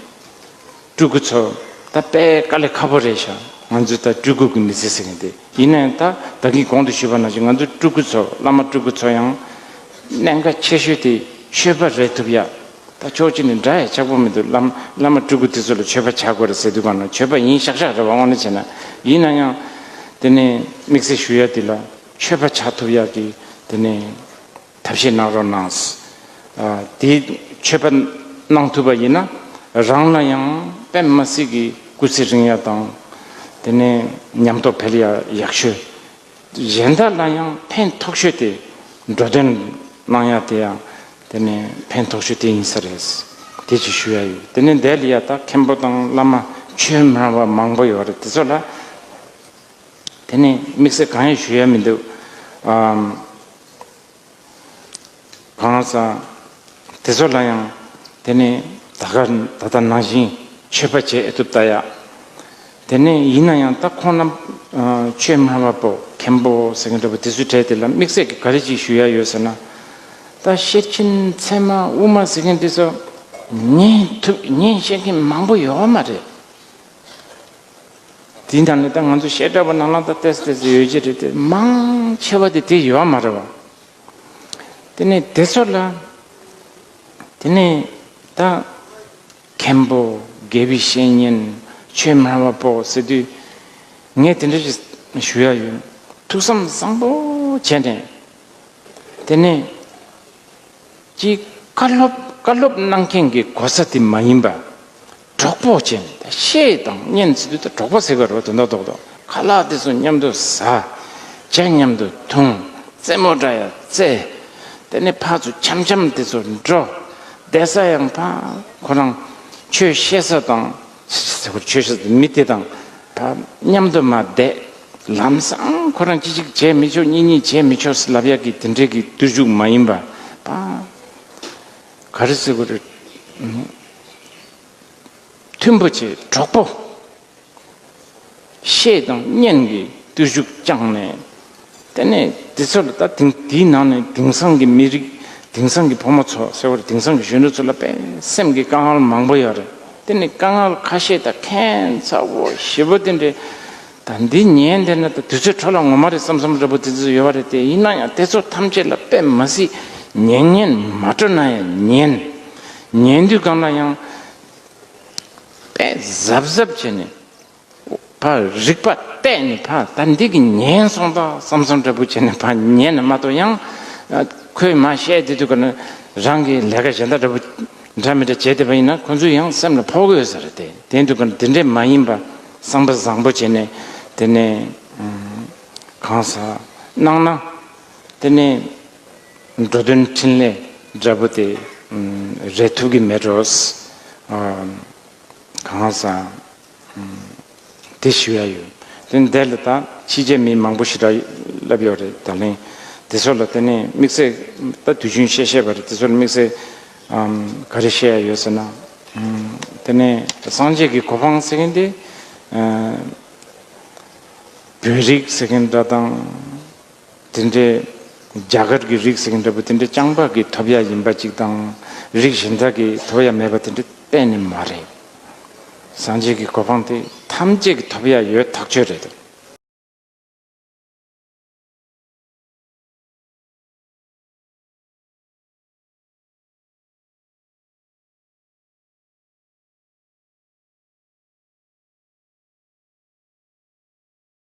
སྤྲུལ་སྐུ་ཚོ་ད་དཔེ་དཀའ་ལས་ཁག་པོ་རེད་ཤག་ང་ཚོས་ད་སྤྲུལ་སྐུ་གི་མི་ཚེ་ཟེར་མཁན་དེ་ཡིན་ན་ཡང་ད་ད་གིན་གོང་དུ་ཞུས་པ་ནང་བཞིན་ང་ཚོ་སྤྲུལ་སྐུ་ཚོ་བླ་མ་སྤྲུལ་སྐུ་ཚོ་ཡང་གནད་འགག་ཆེ་ཤོས་དེ་ཆོས་པ་རེད་ཐུབ་ཡ། ད་ཕྱོགས་གཅིག་ནས་འདྲ་ཡ་ཆགས་པོ་མི་འདུག་བླ་མ་བླ་མ་སྤྲུལ་སྐུ་དེ་ཚོ་ལ་ཆོས་པ་ཆགས་དགོས་རེད་ཟེར་དུས་གང་ན་ཆོས་པ་ཡིན་ཤག་ཤག་རེད་བ། དངོས་གནས་བྱས་ན། ཡིན་ན་ཡང་དེ་ནས་དམིགས་བསལ་ཞུ་ཡ་དེ་ལ་ཆོས་པ་ཆགས་ཐུབ་ཡ་གི་དེ་ནས། ཐབས་ཤེས་གནང་རོགས་གནང་། ཨ། དེའི་ཆོས་པ་གནང་ཐུབ་པ་ཡིན་ན་རང་ལ་ཡང་དཔེ་མ་སྲིད་ཀྱི་སྐུ་ཚེ་རིང་ཡ་དང་། དེ་ནས་ཉམས་རྟོགས་འཕེལ་ཡ་ཡག་ཤོས། གཞན་དག་ལ་ཡང་ཕན་ཐོགས་ཤོས་དེ་འགྲོ་དོན་གནང་ཡ་དེ་ཡང་དེ་ནས་ཕན་ཐོགས་ཤོས་དེ་ཡིན་ས་རེད། དེ་ཅིག་ཞུ་ཡ་ཡོད། དེ་ནས་འདས་ལ་ཡ་ད་མཁན་པོ་དང་བླ་མ་ཆོས་སྨྲ་བ་མང་པོ་ཡོད་རེད། དེ་ཚོ་ལ་དེ་ནས་དམིགས་བསལ་གང་ཡང་ཞུ་ཡ་མི་འདུག་ཨམ། གང་ཟག་དེ་ཚོ་ལ་ཡང་དེ་ནས་ད་ག་ད་ལྟ་ནང་བཞིན་ཆོས་པ་བྱེད་ཨེ་ཐུབ་ལྟ་ཡ། དེ་ནས་ཡིན་ན་ཡང་ད་ཁོང་རྣམས་ཆོས་སྨྲ་བ་པོ་མཁན་པོ་ཟེར་མཁན་འདྲ་པོ་དེ་ཚོའི་གྲས་དེ་ལ་དམིགས་བསལ་གྱི་ག་རེ་ཅིག་ཞུ་ཡ་ཡོད་ཟེར་ན། ད་ཤེར་ཕྱིན་ཚད་མ་དབུ་མ་ཟེར་མཁན་དེ་ཚོ་ཉན་ཐུབ་ཉན་ཤེས་མཁན་མང་པོ་ཡོད་མ་རེད། དེའི་ནང་ནས་ད་ང་ཚོ་བཤད་གྲྭ་པ་ནང་ལ་ད་ཏོག་ཙམ་ཏོག་ཙམ་ཡོད་ཀྱི་རེད་དེ་མང་ཆེ་བ་དེ་དེ་ཡོད་མ་རེད་བ། དེ་ནས་དེ་ཚོ་ལ་དེ་ནས་ད་མཁན་པོ་དགེ་བའི་བཤེས་གཉེན་ཆོས་སྨྲ་བ་པོ་ཟེར་དུས་ངས་དེ་འདྲ་ཞིག་ཞུ་ཡ་ཡོད། ཐུགས་བསམ་བཟང་པོ་བྱས་ནས་དེ་ནས་ཅིག་བཀའ་སློབ་བཀའ་སློབ་གནང་མཁན་གྱི་གོ་ས་དེ་མ་ཡིན་པ། གྲོགས་པོ་བྱས་ནས་ད་བཤད་དང་ཉན་ཟེར་དུས་ད་གྲོགས་པོ་ཟེར་ག་རོ། དོན་དག་རྡོག་རྡོག་ཁ་ལག་དེ་ཚོ་མཉམ་དུ་ཟ། ཇ་མཉམ་དུ་འཐུང་། རྩེད་མོ་འདྲ་ཡ་རྩེ། དེ་ནས་ཕར་ཚུར་འཆམ་འཆམ་དེ་ཚོ་འགྲོ། བསྡད་ས་ཡང་ཕར་ཁོ་རང་ཆོས་བཤད་ས་དང་། ཆོས་བཤད་ས་མི་དེ་དང་ཕར་མཉམ་དུ་མར་བསྡད། ལམ་སང་ཁོ་རང་ཅི་ཅིག་བྱས་མི་ཆོག་གཉིས་གཉིས་བྱས་མི་ཆོག་ཟེར་ལབ་ཡ་གི་དེ་འདྲའི་གི་བརྟུལ་ཞུགས་མ་ཡིན་པ། ཕར་ག་རེ་ཟེར་དགོས་རེད། མཐུན་པོ་བྱེད་གྲོགས་པོ། བཤད་དང་ཉན་གྱི་བརྟུལ་ཞུགས་བསྐྱངས་ནས། དེ་ནས་དེ་ཚོ་ལ་ད་དེང་དེའི་ནང་ནས་དེང་སང་གི་མི་རིགས་དེང་སང་གི་ཕོ་མོ་ཚོ་ཟེར་བ་རེད། དེང་སང་གི་གཞོན་ནུ་ཚོ་ལ་དཔེ་སེམས་ཀྱི་དཀའ་ངལ་མང་པོ་ཡོད་རེད། དེ་ནས་དཀའ་ངལ་ཁ་ཤས་ད་ཁྱད་མཚར་པོ་ཞེ་པོ་དེ་འདྲའི་ད་འདི་ཉན་བསྡད་ན་ད་དུས་ཚོད་འཕྲོ་བརླག་ངོ་མ་རེད་བསམ་བསམ་འདྲ་པོ་དེ་ཚོ་ཡོད་པ་རེད་དེ། ཡིན་ན་ཡང་དེ་ཚོ་ཐམས་ཅད་ལ་དཔེ་མ་སྲིད་ཉན་ཉན་མ་སྤྲོ་ན་ཡང་ཉན། ཉན་དུས་གང་ལ་ཡང་། དཔེ་གཟབ་གཟབ་བྱས་ནས་ཕར་རིག་པ་གཏད་ནས་ཕར་ད་འདི་གི་ཉན་སོང་ད་བསམ་བསམ་འདྲ་པོ་བྱས་ནས་ཕར་ཉན་ནས་མ་གཏོགས་ཡང་ཁོས་མ་བཤད་དེ་དུས་ག་ནས་རང་གི་ལས་ཀ་གཞན་དག་འདྲ་པོ་འདྲ་མི་འདྲ་བྱས་བསྡད་པ་ཡིན་ན་ཁོ་ཚོ་ཡང་སེམས་ལ་ཕོག་གི་ཡོད་ས་རེད་དེ། དེ་དུས་ག་ནས་དེ་འདྲས་མ་ཡིན་པ་བསམ་པ་བཟང་པོ་བྱས་ནས་དེ་ནས་གང་ཟག་གནང་ན་དེ་ནས་འགྲོ་དོན་འཕྲིན་ལས་འདྲ་པོ་དེ་རེད་ཐུབ་ཀྱི་མེད་འགྲོ། གང་ཟག་དེ་ཞུ་ཡ་ཡོད། དེ་འདི་ལ་ད་ཕྱི་རྒྱལ་མི་མང་པོ་ཞེ་དྲག་ལབ་ཡོད་རེད། ད་ལན་དེ་ཚོ་ལ་དེ་ནས་དམིགས་བསལ་ད་དུས་རྒྱུན་བཤད་བཤད་པ་རེད། དེ་ཚོ་ལ་དམིགས་བསལ་ ཨམ། ག་རེ་བཤད་ཡ་ཡོད་ཟེར་ན། ཨམ། དེ་ནས་སངས་རྒྱས་ཀྱི་གོ་འཕང་ཟེར་མཁན་དེ། ཨ། བོད་རིགས་ཟེར་མཁན་འདྲ་དང་། དེ་འདྲའི་རྒྱ་གར་གྱི་རིགས་ཟེར་མཁན་འདྲ་པོ་དེ་འདྲའི་རྐྱང་པ་གིས་ཐོབ་ཡ་ཡིན་པ་ཅིག་དང་། རིགས་གཞན་དག་གིས་ཐོབ་ཡ་མེད་པ་དེ་འདྲ་གཏན་ནས་མ་རེད། སངས་རྒྱས་ཀྱི་གོ་འཕང་དེ་ཐམས་ཅད་ཀྱིས་ཐོབ་ཡ་ཡོད་ཐག་ཆོད་རེད།